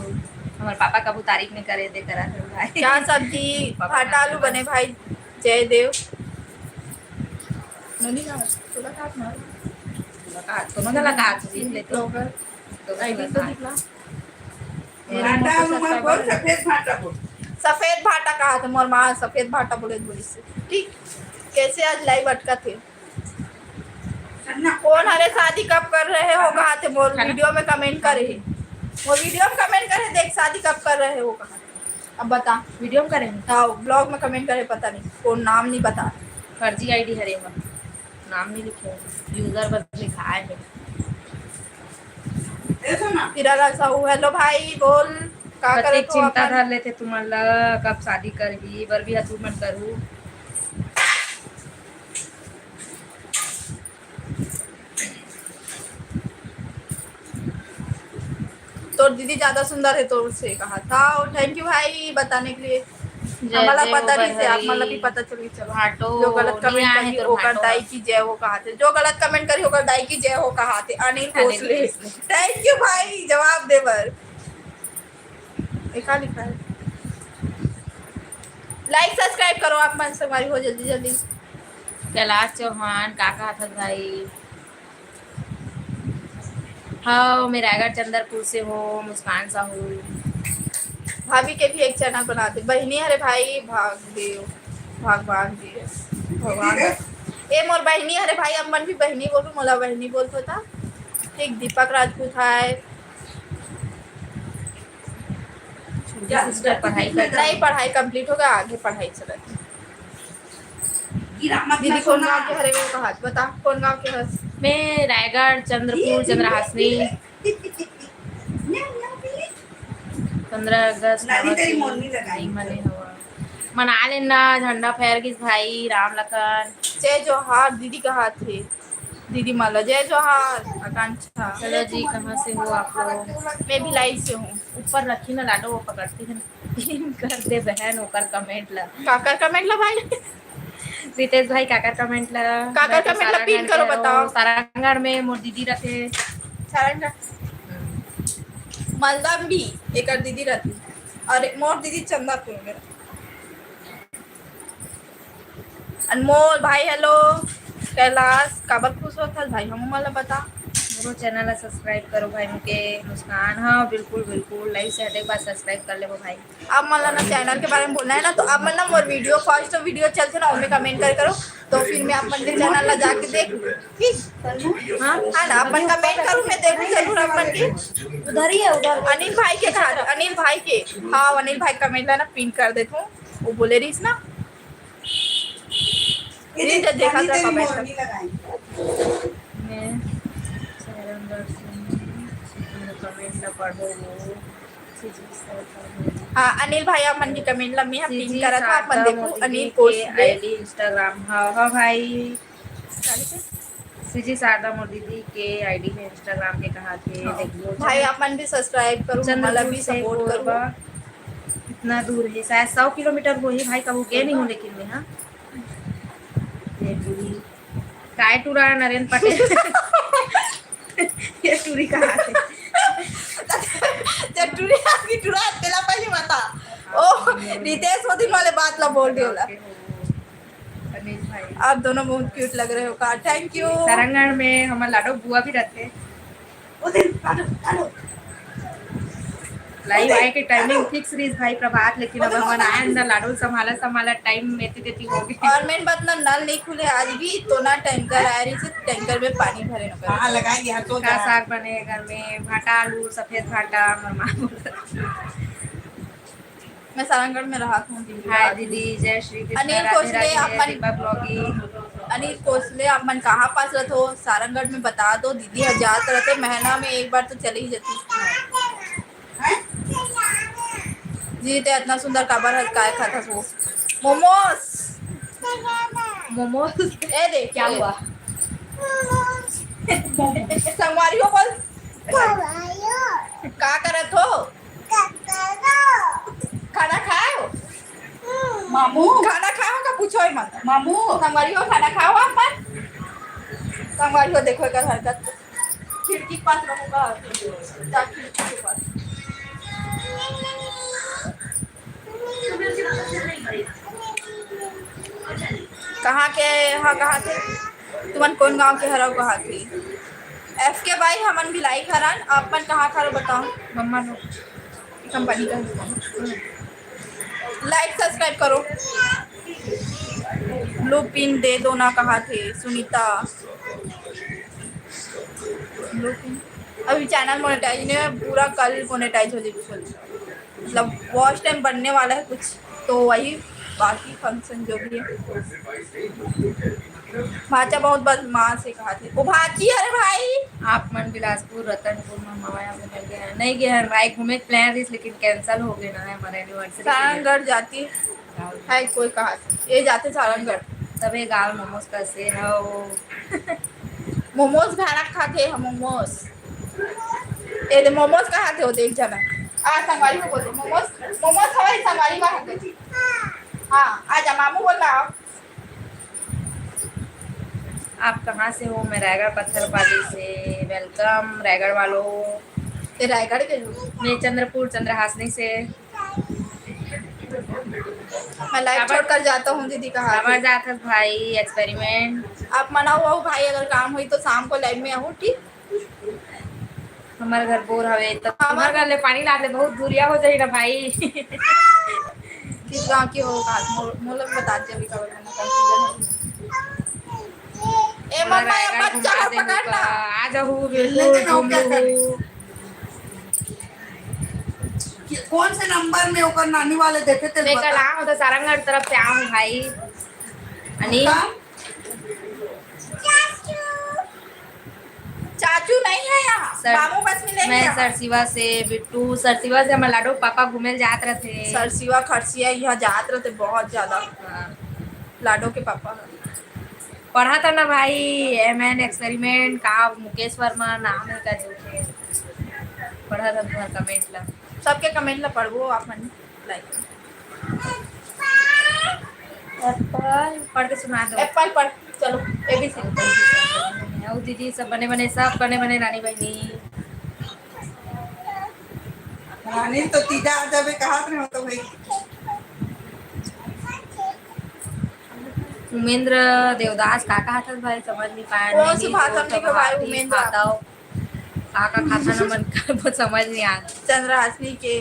हमारे पापा कबू तारीफ नहीं करे दे करा थे भाई। क्या सब्जी? पापा भाटा आलू बने भाई। जय देव। नोनी का, तोला का ना? तोला का, तोला का, सीख ले तो। तो का आईडी तो दिखला। भाटा आलू मत बोल, सफेद भाटा बोल। सफेद भाटा कहा थे, मोर माँ सफेद भाटा बोले बोलिस। ठीक, कैसे आज लाइव अटका थे? कौन हरे शादी कब कर रहे हो कहा थे, मोर वीडियो में कमेंट करे हे, मोर वीडियो में कमेंट करे, देख शादी कब कर रहे हो कहा थे। अब बता। वीडियो में करे हैं? हाँ, ब्लॉग में कमेंट करे, पता नहीं कौन नाम नहीं बता। फर्जी आईडी हरे वो, नाम नहीं लिखे, यूजर बस लिखाए है। तेरा साहू, हेलो भाई, बोल, का कतेक करत हो चिंता अपन? धर लेथे तुमन ला, कब शादी करही, बर भी तुमन करू। तोर दीदी ज्यादा सुंदर है तोर से कहा था। और thank you भाई बताने के लिए। जय हमारा जय पता हो नहीं से आप भाई। मतलब भी पता चल गई। चलो, भाटो जो गलत नहीं कमेंट आए करी तो ओकर भाटो। दाई की जय हो कहा थे, जो गलत कमेंट करी ओकर दाई की जय हो कहा थे। अनिल अनिल भोसले। भोसले। Thank you भाई जवाब दे बर। ये का लिखा है? लाइक सब्सक्राइब करो आप मन संगवारी हो जल्दी जल्दी। कैलाश चौहान का कहा था भाई? हाँ, मैं रायगढ़ चंद्रपुर से हूँ, मुस्कान साहू। भाभी के भी एक चैनल बना दे। बहिनी हरे भाई भागदेव, भगवान जी, भगवान। ए मोर बहिनी हरे भाई, अब मन भी बहिनी बोलू, मोला बहिनी बोलत होता। ठीक, दीपक राजपूत है। छोटी सिस्टर पढ़ाई कर नहीं, पढ़ाई कंप्लीट होगा, आगे पढ़ाई चलत है। दीदी कौन गांव के हरे वो कहा, बता कौन गांव के हस? मैं रायगढ़, चंद्रपुर, चंद्रहासनी। पंद्रह अगस्त नहीं मने हवा। मना लेना, झंडा फहर गिस भाई, राम लखन। जय जोहार दीदी कहा थे। दीदी माला, जय जोहार आकांक्षा। हेलो जी, कहाँ से हो आप लोग? मैं भिलाई से हूँ। ऊपर रखी ना लाडो, वो पकड़ती है ना। पिन कर दे बहन ओकर कमेंट ला। काकर कमेंट ला भाई? रितेश भाई काकर कमेंट ला? काकर मैं तो कमेंट ला पिन सारंगढ़ करो, के बताओ। हूँ। सारंगढ़ में मोर दीदी रथे। सारंगढ़। हम्म। मलदम भी एकर दीदी रथे और मोर दीदी चंदापुर में। अनमोल भाई, हेलो। कैलाश, काबर खुश होत हस भाई, हमू मन ला बता। मोरो चैनल ला सब्सक्राइब करो भाई, मुके मुस्कान। हाँ, बिल्कुल, बिल्कुल, लाइव से हटे के बाद सब्सक्राइब कर लेबो भाई। आप मन ला ना चैनल के बारे में बोलना है ना, तो आप मन ना मोर वीडियो, फर्स्ट वीडियो चलथे ना, ओमे कमेंट करे करो, तो फिर मैं आप मन के चैनल ला जाके देख लूँ, ठीक? हाँ, है ना, अपन कमेंट करूँ, मैं देखूँ जरूर आप मन के। उधर ही है, उधर। अनिल भाई के कहा, अनिल भाई के, हाँ, अनिल भाई कमेंट ला ना पिन कर देथों, वो बोले रहिस ना। ये नहीं, देख, देखा था तेरी कमेंट। मोरनी लगाई। मैं सारंगढ़ से हूँ, कमेंट ना पढ़ो वो। हाँ, अनिल भाई, आप मन के कमेंट ला मैं पिन सीजी करत हूँ, आप मन शारदा देखो, मोदी अनिल के कोसले। ID Instagram। हाँ, हाँ भाई। क्या लिखे? सीजी शारदा मोर दीदी के आईडी है Instagram के, कहा थे, हाँ। देखियो, भाई, चंद्र-, आप मन भी सब्सक्राइब करो, चंद्रपुर मला भी से सपोर्ट करो। कोरबा कितना दूर है? शायद सौ किलोमीटर होही भाई, कबू गए नहीं हूँ, लेकिन मैं, हाँ। ये टूरी। काय टूरा नरेंद्र पटेल? ये टूरी कहाँ से? ते टूरी की टूरा, तेला पहले बता। ओह, रितेश, वो दिन वाले बात ला बोल दे ओला। अनिल भाई। आप दोनों बहुत क्यूट लग रहे हो का। Thank you. सारंगढ़ में हमर लाडो बुआ भी रहते। वो दिन, लाडो, लाडो। लाइव आए के टाइमिंग फिक्स रहिस भाई प्रभात, लेकिन अब हमन आए अंदर लाडो संभाला संभाला टाइम में तेती हो गए। और मेन बात ना, नल नहीं खुले आज भी, तो ना टैंकर आए रहिस, टैंकर में पानी भरे न करे। हाँ, लगाएंगे, हाँ, तो का जा। साग बने घर में, भाटा आलू, सफेद भाटा, हमर माँ बोलत। मैं सारंगढ़ में रहत हूँ दीदी। हाय दीदी, जय श्री कृष्ण, अनिल राधे कोसले, राधे, आप मन दीपक vlogging। अनिल कोसले, आप मन कहाँ पास रहत हो? सारंगढ़ में बता दो, दीदी ह जात रहते, महीना में एक बार तो चली ही जाती। जी, ते इतना सुंदर काबर हस, काय खात हस वो? मोमोस। मोमोस। ए दे, क्या हुआ? संगवारी हो बोल। का करत हो? खाना खाए हो? मामू। खाना खाए हो का पूछो ही मत। मामू। संगवारी हो, खाना खाओ आप मन। संगवारी हो, देखो एकर हरकत। खिड़की के पास रहूंगा, जा खिड़की के पास। कहाँ के हा, कहाँ थे? तुमन कौन गांव के हरव, कहाँ थे? एफ के भाई, हमन भिलाई के हरन, आप मन कहाँ के हरव बताओ। मम्मा लोग कंपनी का। लाइक सब्सक्राइब करो। ब्लू पिन दे दो ना, कहाँ थे सुनीता? ब्लू पिन अभी चैनल मोनेटाइज नहीं है, पूरा कल मोनेटाइज हो जाएगी। मतलब वॉच टाइम बनने वाला है कुछ, तो वही बाकी फंक्शन जो भी है। भाचा बहुत बदमाश है, कहा थे वो भाची। अरे भाई, आप मन बिलासपुर रतनपुर में मवाया में नहीं गए हैं? नहीं गए हैं भाई, घूमे के प्लान रहिस लेकिन कैंसिल हो गए ना, हमारे एनिवर्सरी। सारंगढ़ जाती है कोई, कहा ये जाते सारंगढ़। तबे गाल मोमोज कसे हो। मोमोज भाड़ा खाथे हम मोमोज। ए दे मोमोज कहा थे वो देख जाना। आ संगवारी को बोल दे मोमोज, मोमोज हवाई संगवारी वहाँ के। हाँ, आजा मामू बोल रहा। आप कहाँ से हो? मैं रायगढ़ पत्थरपाली से। वेलकम रायगढ़ वालों। ते रायगढ़ के हो? मैं चंद्रपुर चंद्रहासनी से। मैं लाइव काबर छोड़कर जाता हूँ दीदी, कहा काबर जात हस भाई, एक्सपेरिमेंट। आप मना हुआ हो भाई, अगर काम हुई तो शाम को लाइव में आऊँ, ठीक? हमारे घर बोर हवे तो हमारे घर ले पानी ला ले, बहुत दूरिया हो जाएगा भाई। किस गांव की हो? मोला बता दे अभी, काबर मना कर। ए मम्मा, ये बच्चा को पकड़ ना। आ जाहू, बिल्कुल घूम लूँ। कि कौन से नंबर में ओकर नानी वाले देखे थे, मैं कल आऊँ तो सारंगढ़ तरफ से आऊँ भाई। अनिल। चाचू नहीं है यहाँ, सर, मामू बस मिलेंगे मैं यहाँ। सरसिवा से, बिट्टू, सरसिवा से हमर लाडो के पापा घूमे ल जात रहते। सरसिवा खरसिया यहाँ जात रहते बहुत ज्यादा। हाँ। लाडो के पापा। पढ़ा था ना भाई, एम एन एक्सपेरिमेंट का, मुकेश वर्मा नाम है का जो के। पढ़ा था तुम्हारा कमेंट ला। सबके कमेंट ला पढ़बो आप मन। लाइक। एप्पल पढ़ के सुना दो। एप्पल पढ़, चलो, एबीसी। अउ दीदी सब बने बने, सब बने बने रानी बहनी। रानी तो तीजा आ जाबे कहात रहे हो तो भाई। उमेंद्र देवदास का कहात हस भाई, समझ नहीं पाया। कौन सी भाषा में लिखो भाई, उमेंद्र? का का खाता ना मन का, वो समझ नहीं आत। चंद्रहासिनी के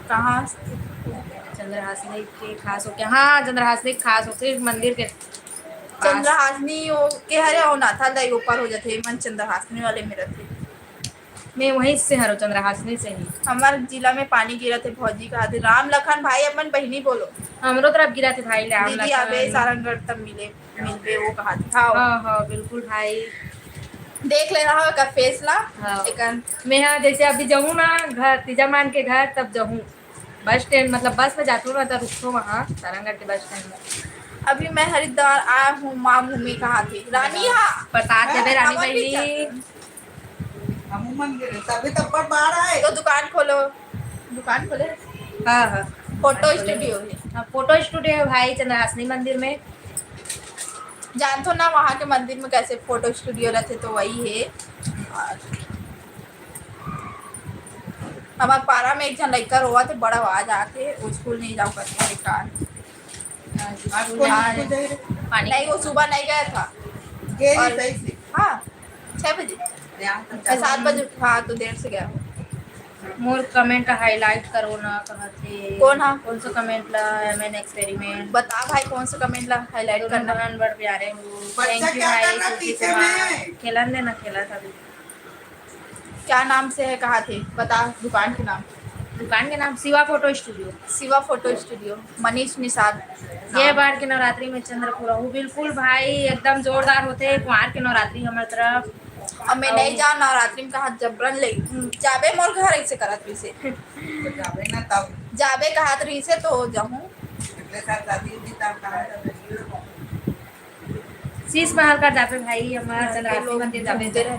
कहाँ? चंद्रहासिनी के खास होके, हाँ, चंद्रहासिनी के खास होके मंदिर के पास। चंद्रहासिनी हो के हरे, अउ नाथालदाई ऊपर हो जाथे, मन चंद्रहासिनी वाले में रहथे। मैं वहीं से हरो, चंद्रहासिनी से ही। हमार जिला में पानी गिरत हे, भौजी कहा थे। राम लखन भाई, अपन बहिनी बोलो। हमरो तरफ गिरत हे भाई, राम दीदी लखन। आबे सारंगढ़ तब मिले। मिलबे, वो कहा था। हाँ, हाँ, बिल्कुल भाई। देख लेना हो एकर फेस ला। हाँ। एकर मैं हाँ, जैसे अभी जाऊँ ना घर, तीजा मान के घर, तब जाऊँ। बस स्टैंड, मतलब बस में जाती हूँ ना, तो रुकती हूँ वहाँ, सारंगढ़ के बस स्टैंड में। अभी मैं हरिद्वार आया हूँ, माँ घूमे कहा थी। रानी, हाँ। प्रसाद देवे, हाँ, रानी हमर भी बहनी। जाते हैं। हम मन गे रहे, तभी तो ऊपर बाढ़ आए। तो दुकान खोलो। दुकान खोले? हाँ, हाँ। फोटो दुकान खोले। स्टूडियो है। हाँ, फोटो स्टूडियो है भाई, चंद्रहासिनी मंदिर में। जानथो ना, वहाँ के मंदिर में कैसे फोटो स्टूडियो रहते, तो वही है। और हमारे पारा में एक झन लइका रोवत हे, बड़ा आवाज आत हे, वो स्कूल नहीं जाओ करके बेकार। आज स्कूल नहीं, पानी नहीं, वो सुबह नहीं गया था। गेरी और सही से। हाँ, छह बजे। या, तो सात बजे। हाँ, तो देर से गया। मोर कमेंट हाईलाइट करो ना, कहत हे। कौन हा? कौन सा कमेंट ला? MN experiment. बता भाई, कौन सा कमेंट ला हाईलाइट करना? बहन बड़ प्यारे हो। थैंक यू भाई। खेलन देना, खेला था। क्या नाम से है, कहा थे, बता दुकान के नाम। दुकान के नाम Shiva photo studio. Shiva photo studio, Manish Nishad. ये बार के नवरात्रि में चंद्रपुरा हूँ। बिल्कुल भाई, एकदम जोरदार होते हैं कुंवार के नवरात्रि हमारे तरफ। अब मैं नहीं जाओ नवरात्रि में, कहा जबरन ले जाबे मोर घर ऐसे करत रही से। तो जाबे ना तब। जाबे कहत रही से तो जाऊँ। शीश महल कर जाबे भाई, हमारा चंद्रासी मंदिर जाबे।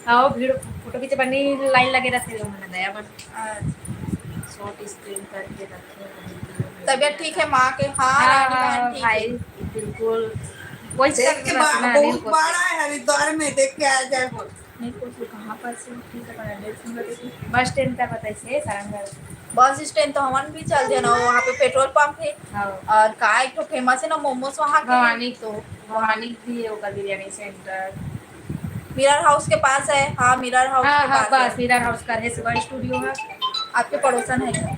आओ भीड़, फोटो खींचे बनी लाइन लगे रहते हैं, हमने नया बन। शॉर्ट स्क्रीन करके रखे। तबियत ठीक है माँ के? हाँ, हाँ, हाँ, ठीक भाई, है। बिल्कुल। वही देख के बहुत बार आए हरिद्वार में, देख के आ जाए बोल। नहीं, कुछ कहाँ पर से, ठीक है, एड्रेस नहीं बताइए। बस स्टैंड का बताइए, सारंगढ़। बस स्टैंड तो हमन भी चल देना, वहाँ पे पेट्रोल पंप है। हाँ। और का एक ठो फेमस है ना मोमोज वहाँ के। भवानी तो, भवानी भी है ओकर बिरयानी सेंटर। मिरर हाउस के पास है। हाँ, मिरर हाउस हाँ, के हाँ, पास बस है। मिरर हाउस का है, शिवा स्टूडियो है। आपके पड़ोसन है क्या?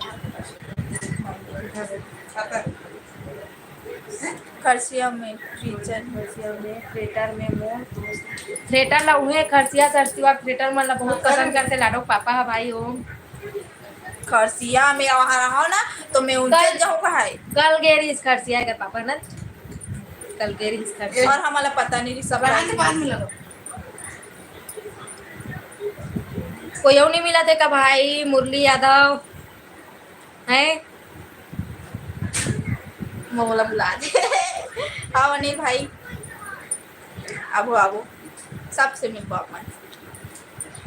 खरसिया में टीचर। खरसिया में थिएटर में मोर दोस्त। थिएटर ला उहे खरसिया सरसिया थिएटर मन ला बहुत पसंद करते लाडो पापा हा भाई हो। खरसिया में वहाँ रहो ना तो मैं उनसे कल जाऊँ भाई। कल गेरी इस खरसिया के पापा ना। कल गेरी इस खरसिया। और हमारा पता नहीं सब रात बाद में लगा। कोई और नहीं मिला थे का भाई? मुरली यादव है, मोला बुला दे। आओ अनिल भाई, आबो आबो, सबसे मिलबो आप मन।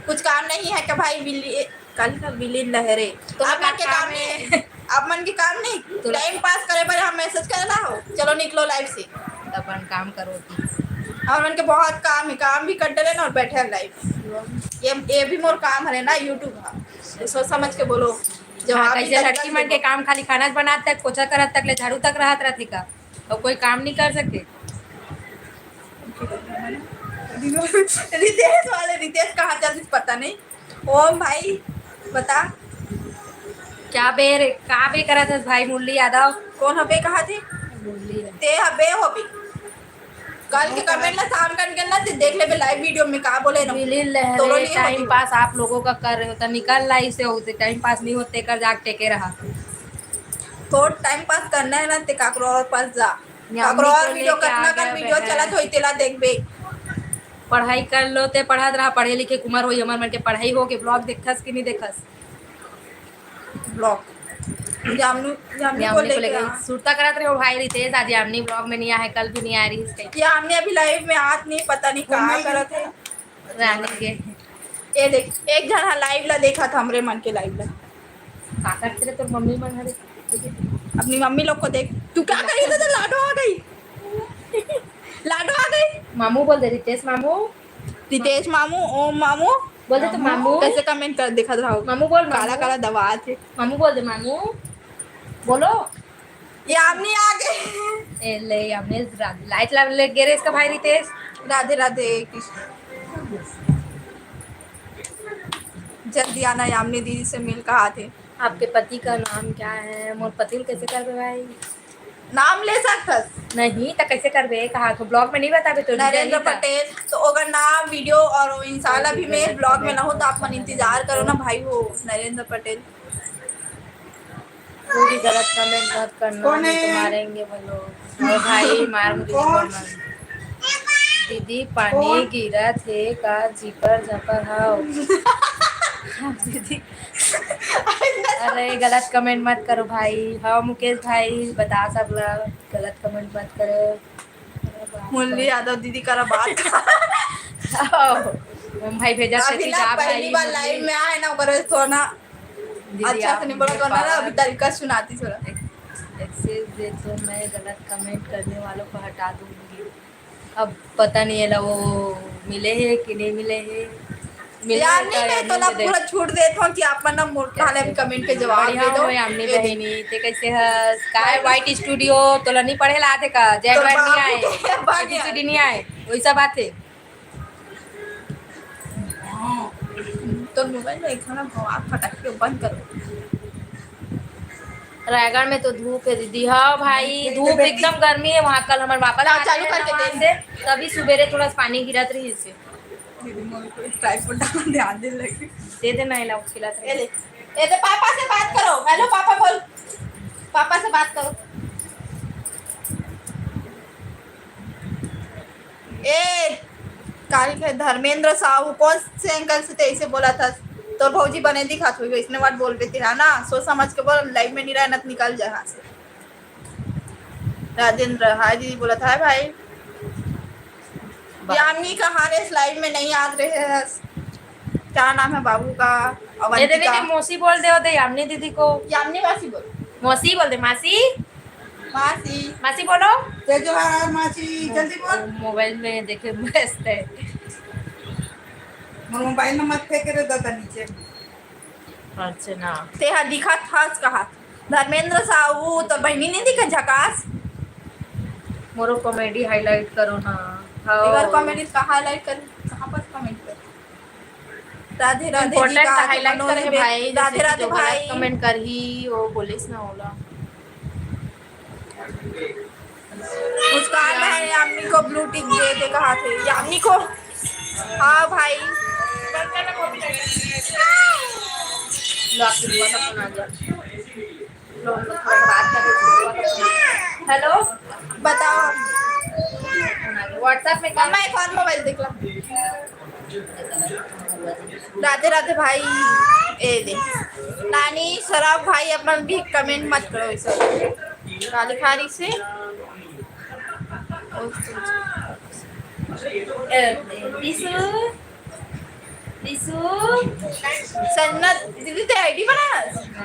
कुछ काम नहीं है क्या भाई? बिल्ली कल का बिल्ली लहरे तो आप मन के काम नहीं, आप मन के काम नहीं। टाइम पास करे बर हम मैसेज करला हो, चलो निकलो लाइव से। अपन काम करो। हमन के बहुत काम है, काम भी कर डरे ना और बैठे लाइव। ये ये भी मोर काम हरे ना, यूट्यूब हा, तो सोच समझ के बोलो। जब हाँ, आप कैसे लड़की मन के काम खाली खाना बनात तक, पोछा करत तक ले झाड़ू तक रहत रहथे का, और कोई काम नहीं कर सके। रितेश वाले, रितेश कहाँ चल दिस पता नहीं। ओम भाई बता। क्या बे रे, का बे करत हस भाई मुरली यादव? कौन हबे कहा थे? मुरली। ते हबे होबे। कल के कमेंट ला शाम कन के ना ते देख लेबे लाइव वीडियो में का बोले ना। मिली लहरे। टाइम पास आप लोगों का कर रहे हो तो निकल लाई से होते, टाइम पास नहीं होते कर जाग टेके रहा। तो टाइम पास करना है ना ते काकरो और पास जा। काकरो और वीडियो कतना कर वीडियो चलत होई तेला देखबे। पढ़ाई कर लो ते पढ़त रहा, पढ़े लिखे कुमार होई हमर मन के पढ़ाई हो के ब्लॉग देखथस कि नहीं देखस? ब्लॉग। जामनी, जामनी को लेके सुरता करत रहे हो भाई रितेश, आज जामनी ब्लॉग में नहीं आए, कल भी नहीं आ रही इसके। जामनी अभी लाइव में आत नहीं, पता नहीं कहाँ करत है। रानी के। ये देख, एक झन हा लाइव ला देखा था, हमरे मन के लाइव ला। का करते रहे तोर मम्मी मन हरे? अपनी मम्मी लोग को देख। तू क्या करी तो लाडो आ गई। लाडो आ गई। मामू बोल दे रितेश मामू। रितेश मामू, ओम मामू। बोल दे तो मामू। कैसे कमेंट कर दिखा रहा हो? मामू बोल, काला मामू। काला दबात है। मामू बोल दे मामू। बोलो। यामिनी आ गई। ए ले यामिनी, लाइट लग लग गे रे इसका भाई रितेश। राधे राधे कृष्ण। जल्दी आना यामिनी दीदी से मिल कहा थे। आपके पति का नाम क्या है? मोर पति ल कैसे करबे भाई? नाम ले सकथस। नहीं त कैसे करबे? कहा तो ब्लॉग में नहीं बताबे तो नरेंद्र पटेल। तो अगर नाम वीडियो और इंशाल्लाह भी मैं ब्लॉग में ना हो तो आप मन इंतजार करो ना भाई हो नरेंद्र पटेल। कोई गलत कमेंट मत करना, नहीं तो मारेंगे बोलो। अरे भाई मार मुझे कौन? दीदी पानी गिरत हे का? जीपर जपर हाव। दीदी अरे गलत कमेंट मत करो भाई। हाँ मुकेश भाई बता सब ला, गलत कमेंट मत करो। मुरली यादव दीदी करा बात। भाई भेजा अभी ना पहली बार लाइव में आए ना ओकर सोना। अच्छा से नहीं बोला तो ना अभी तरीका सुनाती थोड़ा। एक्सेस दे तो मैं गलत कमेंट करने वालों को हटा दूंगी। अब पता नहीं है वो मिले है कि नहीं मिले है। मिलना यार, है नहीं, तो मैं यार, तोला मिल दे। पूरा छूट देत हूँ कि आप मन ना मोर काले में comment के जवाब बढ़िया दे दो। हो, यामिनी ये दे। बहिनी, ते कैसे हस? काय भाई। White Studio, तोला नहीं पढ़े ला आथे का? जेड तोर वैड नहीं बाबू आए, के बात ABCD नहीं आए, वही सब आथे। हाँ, तोर mobile में एक ना बवाल फटाक के बंद करो। रायगढ़ में तो धूप है दीदी। हाँ भाई, ये तो धूप बेटी एकदम गर्मी है वहाँ। कल हमारे पापा हाँ, चालू करके दे। से, तभी सुबेरे थोड़ा सा पानी गिरत रही से। दीदी, मोर को एक tripod डाल, ध्यान दे लगे। दे देना, ये लो, खिला दे। ये ले, ये दे, पापा से बात करो। Hello, पापा बोल, पापा से बात करो। ए, काल के धर्मेंद्र साहू, कौन से angle से तैसे बोला था? तोर भौजी बने दिखात होई, वैसने बात बोल देती है ना, सोच समझ के बोल, live में नहीं रहना तो निकल जाए यहाँ से। राजेंद्र, हाय दीदी बोला था, हाय भाई। वाह। यामिनी कहाँ रे, इस live में नहीं आ रहे हैं। क्या नाम है बाबू का? ये दे, अवंतिका। दे, मौसी बोल दे, दे यामिनी दीदी को। यामिनी मासी बोल। मौसी बोल दे, मासी। मासी। मासी बोलो। जय जोहार मासी, जल्दी बोल। वो मोबाइल में देखे मस्त है। मोर मोबाइल में मत फेंके रे दादा नीचे। अच्छा ना। तेहा दिखत हस कहा? धर्मेंद्र साहू, तोर बहिनी नहीं दिखे झकास? मोरो comedy highlight करो ना। हाँ। एकर comedy का highlight कर, कहाँ पर comment कर? राधे राधे जी important का का हाथ highlight मनोज करे बेबे। भाई, राधे जैसे कि राधे जो गलत भाई। Comment करही, वो बोलिस ना ओला। मुस्कान बहन, यामिनी को blue tick दे दे कहा थे। यामिनी को? हाँ भाई। लो, आपकी बुआ का phone आ गया। लो, हम लोग थोड़ा बात कर रहे थे, बुआ का phone आ गया। Hello। बताओ। WhatsApp में मम्मा, एक और मोबाइल देख लो। राधे राधे भाई। ए दे। नानी, शराब भाई, अपन भी comment मत करो इस वक्त। काली खारी से। ए, बिसु। बिसु। संजना दीदी, ते ID बना।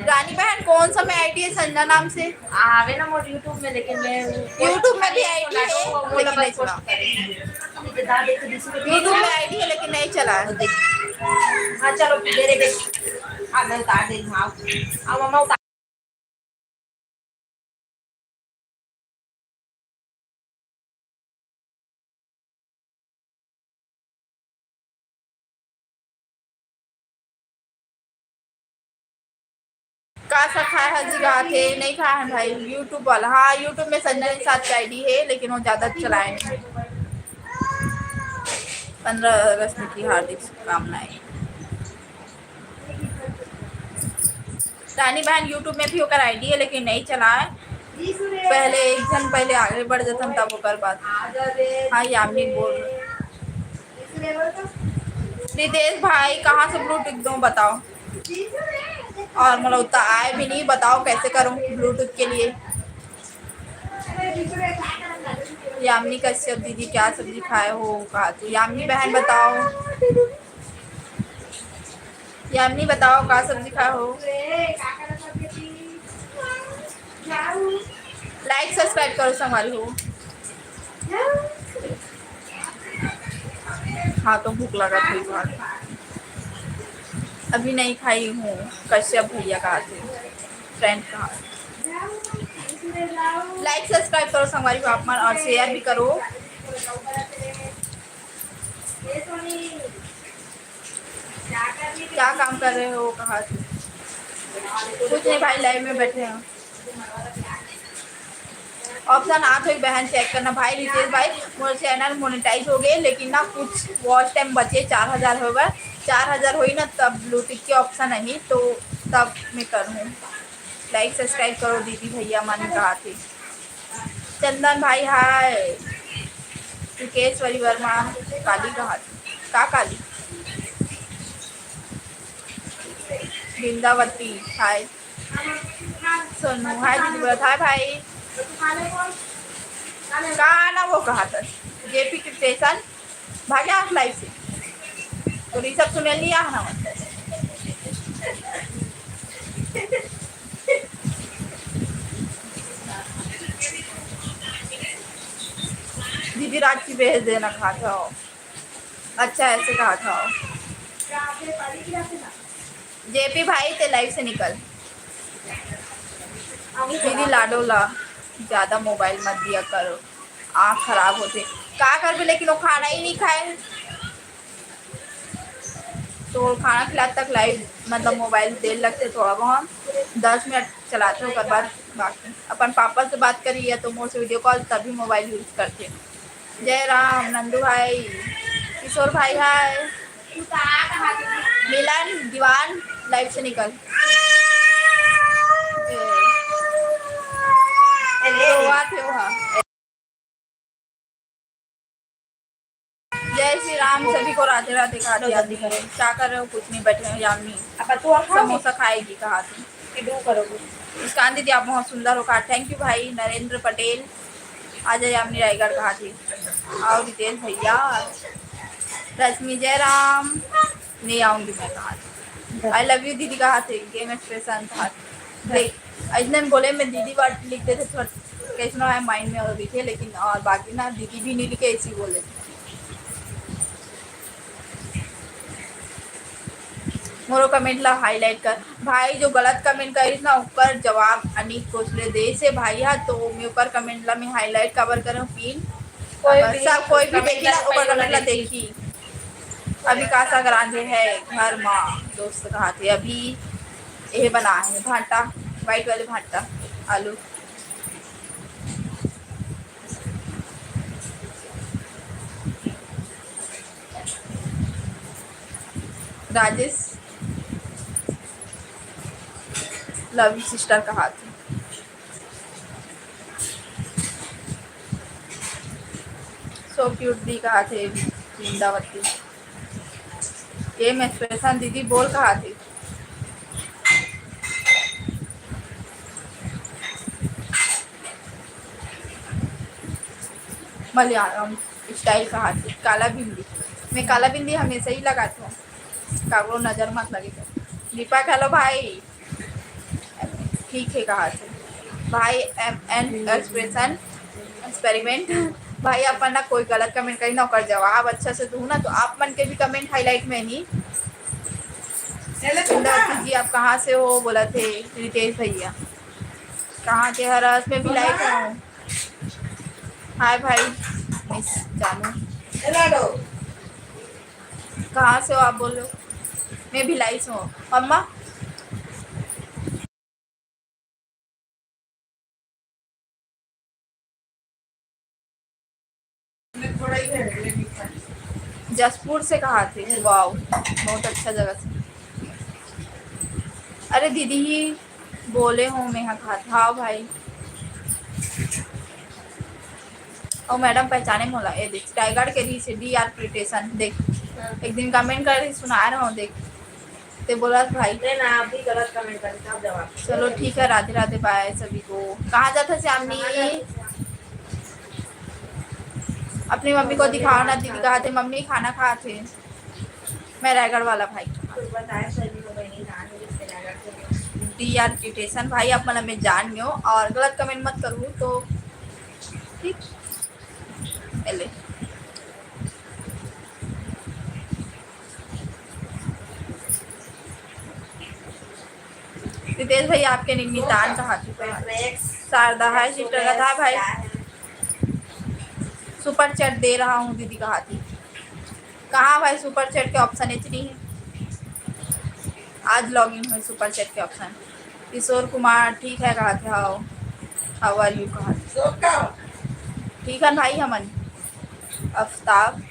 रानी बहन, कौन सा में ID है संजना नाम से? आवे ना मोर YouTube में, लेकिन मैं YouTube में भी ID है, वो लेकिन नहीं चला। YouTube में ID है, लेकिन नहीं चला। हाँ, चलो, दे दे, दे। आ, मैं उतार दे दूँ, आओ। आओ, मम्मा, उतार। का सब खाए हस जी? कहा थे, नहीं खाए हैं भाई। YouTube वाला, हाँ, YouTube में संजय साथ का ID है, लेकिन वो ज्यादा चलाए नहीं। पंद्रह अगस्त की हार्दिक शुभकामनाएं। रानी बहन, YouTube में भी ओकर ID है, लेकिन नहीं चलाए। पहले एक झन पहले आगे बढ़ जातन, तब ओकर बाद। हाँ, यामिनी बोल। रितेश भाई, कहाँ से blue tick दूँ, बताओ। और मतलब, उतना आए भी नहीं, बताओ कैसे करूँ blue tick के लिए। यामिनी कश्यप दीदी, क्या सब्जी खाए हो? कहा तो यामिनी बहन बताओ। यामिनी बताओ, का सब्जी खाए हो? Like subscribe करो संगवारी हो। हाँ, तो भूख लगा थी बहुत। अभी नहीं खाई हूँ, कश्यप भैया कहा थे, friend कहा। Like subscribe करो संगवारी हो आप मन, और share भी करो। क्या काम कर रहे हो, कहा थे? कुछ नहीं भाई, live में बैठे हैं। Option आत होही बहन, check करना भाई। रितेश भाई, मोर channel monetize हो गए, लेकिन ना कुछ watch time बचे, चार हजार होगा, चार हजार होई ना तब blue tick के option आही, तो तब मैं करूँ। Like subscribe करो दीदी भैया मन कहा थे। चंदन भाई हाय। सुकेश्वरी वर्मा काली कहा थे, का काली? वृंदावती हाय। सोनू, हाय दीदी बोलत, हाय भाई। का ना वो कहा था, जेपी क्रिएशन, भाग्या आप live से। तो ये सब सुने लिया है ना, मतलब। दीदी रात की भेज देना, कहा था। अच्छा, ऐसे कहा था। जेपी भाई, ते live से निकल। दीदी, लाडो ला ज्यादा mobile मत दिया करो, आँख खराब होथे। का करबे, लेकिन वो खाना ही नहीं खाए। तो खाना खिलात तक live, मतलब, mobile देर लगथे थोड़ा बहुत, दस मिनट चलाथे, ओकर बाद बाकी अपन पापा से बात करी या तो मोर से video call, तभी mobile use करथे। जय राम, नंदू भाई, किशोर भाई, हाय। मिलन दीवान, live से निकल। ए, रोवा थे वहाँ। जय श्री राम, सभी को राधे राधे। कहा थी आप? क्या कर रहे हो? कुछ नहीं, बैठे हैं। यामिनी अब तू आ खा। समोसा खाएगी, कहा थी। कि दो करोगे। मुस्कान दीदी, आप बहुत सुंदर हो, कहा। Thank you भाई। नरेंद्र पटेल, आ जाए यामिनी रायगढ़, कहा थी। और रितेश भैया, रश्मि जयराम, नहीं आऊंगी मैं, कहा थी। I love you दीदी, कहा थी। Game expression, कहा थी। देख, इतने में बोले मैं दीदी word लिख देते, थोड़ा कैसनो है mind में और लिखे, लेकिन और बाकी ना दीदी भी नहीं लिखे, ऐसे ही बोले। मोरो comment ला highlight कर भाई, जो गलत comment करिस ना, ओकर जवाब अनिक कोचले देइस हे भाई हा, तो मैं ओकर comment ला मैं highlight काबर करहूँ, pin। कोई अगर भी सब कोई भी comment देखी ना, कर ओकर पहले comment ला देखी। देखी। अभी का साग रांधे है घर मा, दोस्त कहा थे, अभी ये बना है भाटा, white वाले भाटा, आलू। राजेश, love you sister कहा थे। So cute दी कहा थे, वृंदावती। Game expression दीदी बोल कहा थे। मलयालम style कहा थे, काला बिंदी। मैं काला बिंदी हमेशा ही लगाती हूँ, काकरो नजर मत लगे। दीपक, hello भाई। ठीक है, कहा थे भाई। M N expression experiment। भाई, अपन ना कोई गलत comment करी ना, ओकर जवाब अच्छा से दूँ ना, तो आप मन के भी comment highlight में ही। इंद्रावती जी, आप कहाँ से हो? बोला थे रितेश भैया। कहाँ के हरस? मैं भिलाई का हूँ। हाय भाई, मिस जानू। कहाँ से हो आप? बोलो। मैं भिलाई से हूँ। अम्मा, जशपुर से कहा थे। वाओ, बहुत अच्छा जगह से। अरे दीदी ही बोले हो, मैं हा कहा था। हाँ भाई, और मैडम पहचाने मोला, ये देख, रायगढ़ के रही से डी आर प्रिटेशन। देख, एक दिन comment कर रही, सुना रहा हूँ, देख। ते बोला भाई। नहीं ना, आप भी गलत comment करी, तब जवाब। चलो ठीक है, राधे राधे, bye सभी को। कहाँ जाता श्यामनी? कहाँ जाता श्यामनी? अपनी मम्मी को दिखाओ ना दीदी, कहा थे मम्मी खाना खाते। मैं रायगढ़ वाला भाई। कुछ बताए सर जी को, मैं नहीं जान रही, इससे रायगढ़ से। डी आर प्रिटेशन भाई, आप मतलब मैं जान गयो और गलत comment मत करूँ तो ठीक। पहले रितेश भाई, आपके निमितान कहा थी? शारदा, हाय सिस्टर, कहा था भाई। सुपर चैट दे रहा हूँ दीदी, कहा थी। कहाँ भाई, सुपर चैट के option इतनी है। आज login हुई सुपर चैट के option। किशोर कुमार, ठीक है, कहा थे। How, how are you, कहा थे। ठीक है भाई, हमन। अफ्ताब,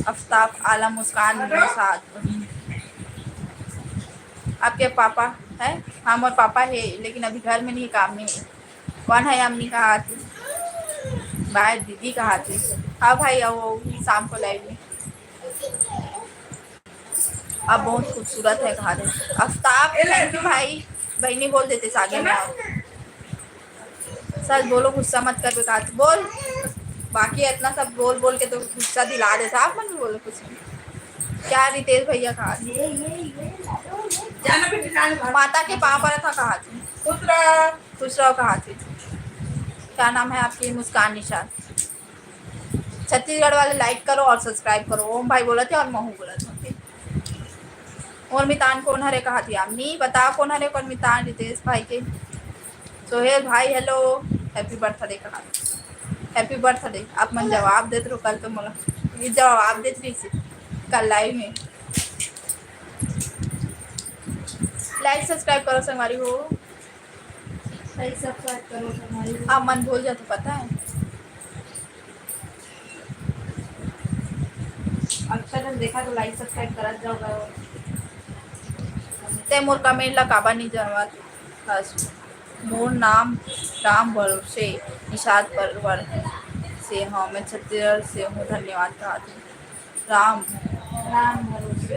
अफ्ताब आला मुस्कान मेरे साथ। आपके पापा है? हाँ, मोर पापा है, लेकिन अभी घर में नहीं, काम में है। कौन है? अम्मी कहा थी, भाई दीदी कहा थी। हाँ भाई, आओ शाम को live में। आप बहुत खूबसूरत है, कहा थे। अफ्ताब, thank you भाई। बहनी बोल देते सागे में आओ। सच बोलो, गुस्सा मत कर, बेकार बोल। बाकी इतना सब बोल बोल के तो गुस्सा दिला देता। आप मत बोलो कुछ। क्या रितेश भैया कहा थे? माता के पाँव पर था, कहा थे। खुश रहो, कहा थे। क्या नाम है आपकी? मुस्कान निषाद। छत्तीसगढ़ वाले like करो और subscribe करो। ओम भाई बोलत हे और महू बोलत हे। और मितान कोन हरे कहात हे? आप नी बता कोन हरे कोन मितान रितेश भाई के। सोहेल भाई hello, happy birthday कहा। Happy birthday। आप मन जवाब देत रहो कल तो मोला, ये जवाब देत रही कल live में। Like subscribe करो संगवारी हो। Like subscribe करो संगवारी हो। आप मन भूल जाते पता है। अच्छा जन देखा तो like subscribe करत जाओ। ते मोर comment ला काबर नहीं जवाब? बस मोर नाम राम भरोसे निषाद परवर से हूँ, मैं छत्तीसगढ़ से हूँ। धन्यवाद कहा। राम राम भरोसे।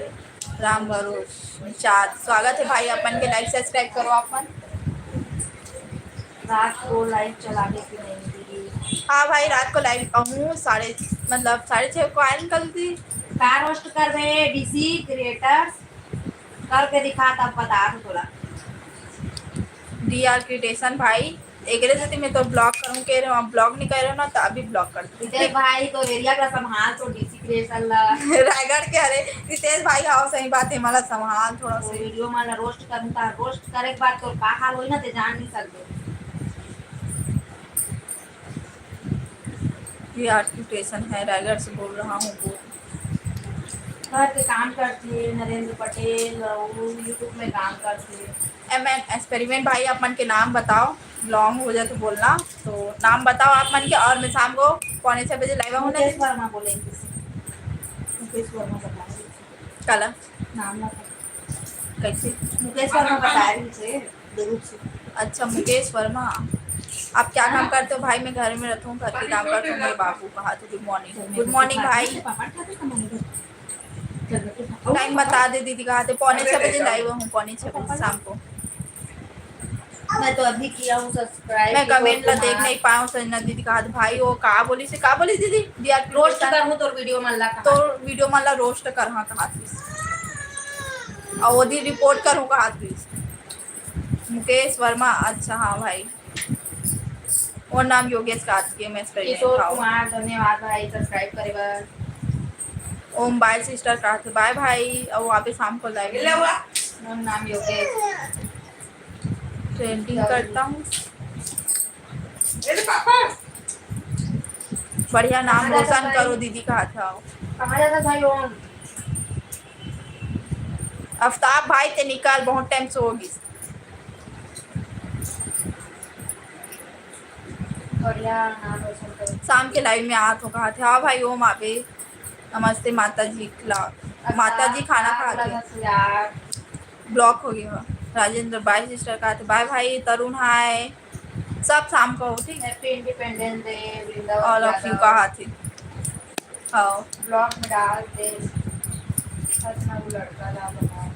राम भरोसे निषाद, स्वागत है भाई अपन के। Like subscribe करो अपन। रात को live चला दे कि नहीं दीदी? हाँ भाई, रात को live कहूँ साढ़े, मतलब साढ़े छः को आयल कल दी। का roast करबे डीसी creators? करके दिखा, तब बता दू तोला। डीआर क्रिएशन भाई, एकरे सेती मैं तो block करूँ के रहे, block नहीं कर रहे ना, तो अभी block कर दे। रितेश भाई, तो area का संभाल तो डीसी क्रिएशन ला। रायगढ़ के हरे रितेश भाई, हाँ सही बात है, मला संभाल थोड़ा तो सा। Video मन ला roast करूँ ता, roast करे के बाद तो का हाल होई ना, ते जान नहीं सकते। ये आर्टिफिकेशन है, रायगढ़ से बोल रहा हूँ। वो घर के काम करथे नरेंद्र पटेल, वो YouTube में काम करथे। एम एन एक्सपेरिमेंट भाई, आप मन के नाम बताओ, लॉन्ग हो जाए तो बोलना। तो नाम बताओ आप मन के, और मैं शाम को पौने छः बजे live आऊँ ना। मुकेश वर्मा बोले, मुकेश वर्मा बता रहे। काला? नाम ना कैसे? मुकेश वर्मा बता रही थे, जरूर से। अच्छा, मुकेश वर्मा, आप क्या काम करते हो भाई? मैं घर में रहता हूँ, घर के काम करता हूँ। मेरे बाबू कहा थे, good morning। Good morning भाई। Time बता दे दीदी, कहा थे पौने छः बजे live हूँ, पौने छः बजे शाम को। मैं तो अभी किया हूँ subscribe। मैं comment ला देख नहीं पाया हूँ। संजना दीदी कहा थे, भाई वो का बोली से, का बोली दीदी? दिया roast करहूँ तोर video मन ला कहा। तोर video मन ला roast करहा कहा थे। और वो दी report करूँ कहा थे। मुकेश वर्मा, अच्छा हाँ भाई। और नाम योगेश कात के मैं experiment किशोर खाओ। कुमार, धन्यवाद भाई subscribe करे बर। ओम bye sister कात, bye भाई। अब वापस शाम को live। मोर नाम योगेश। Trending करता हूँ। बढ़िया नाम रोशन करो दीदी, कहा था। कहाँ जाता भाई ओम? आफ्ताब भाई ते निकाल, बहुत time से होगी। बढ़िया नाम रोशन करो। शाम के live में आ तो कहा थे। हाँ भाई ओम आबे। नमस्ते माता जी ला। माता जी खाना खा के। यार। Block हो गया। राजेंद्र bye sister कहा थे। Bye भाई। तरुण hi। सब शाम को हो, ठीक? Happy Independence Day, Vrindavan all of you Yadav. कहा थे। हाँ। Block में डाल दे। सच में वो लड़का ला बता।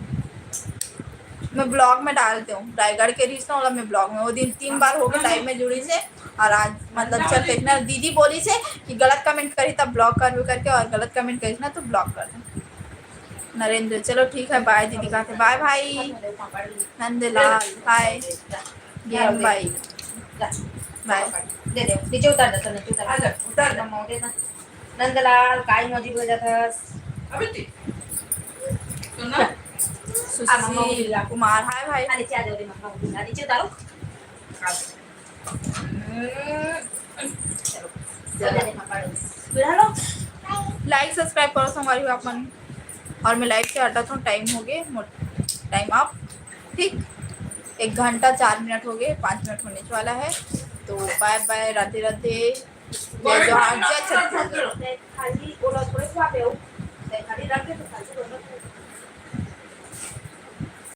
मैं block में डाल देऊँ, रायगढ़ के रहिस ना, ओला मैं block में, वो दिन तीन बार हो गए live में जुड़ी से, और आज मतलब चल देखना, दीदी बोली से कि गलत comment करी तब block करबे करके, और गलत comment करी ना तो block कर दे। नरेंद्र, चलो ठीक है, bye दीदी कहा थे, bye भाई। नंदलाल, hi। गेम भाई। जा। Bye। दे दे, नीचे उतार दे, नीचे उतार। आ जा, उतार दे। मम्मा, दे दे। नंदलाल, का emoji भेजत हस? अबे ती। सुन ना। आ, मम्मा, सुशील उतार। कुमार, hi भाई। आ, नीचे आ जाओ रे, मम्मा, उतार। नीचे उतारो। आ। हम्म। चलो। चलो। Like subscribe करो संगवारी हो आप मन। और मैं live से हटा था, time हो गए, मोर time up, ठीक, एक घंटा चार मिनट हो गए, पाँच मिनट होने वाला है। तो bye bye, राधे राधे, जय जोहार, जय छत्तीसगढ़। खाली ओला थोड़े से आते हो, खाली रख दे तो खाली बोलो।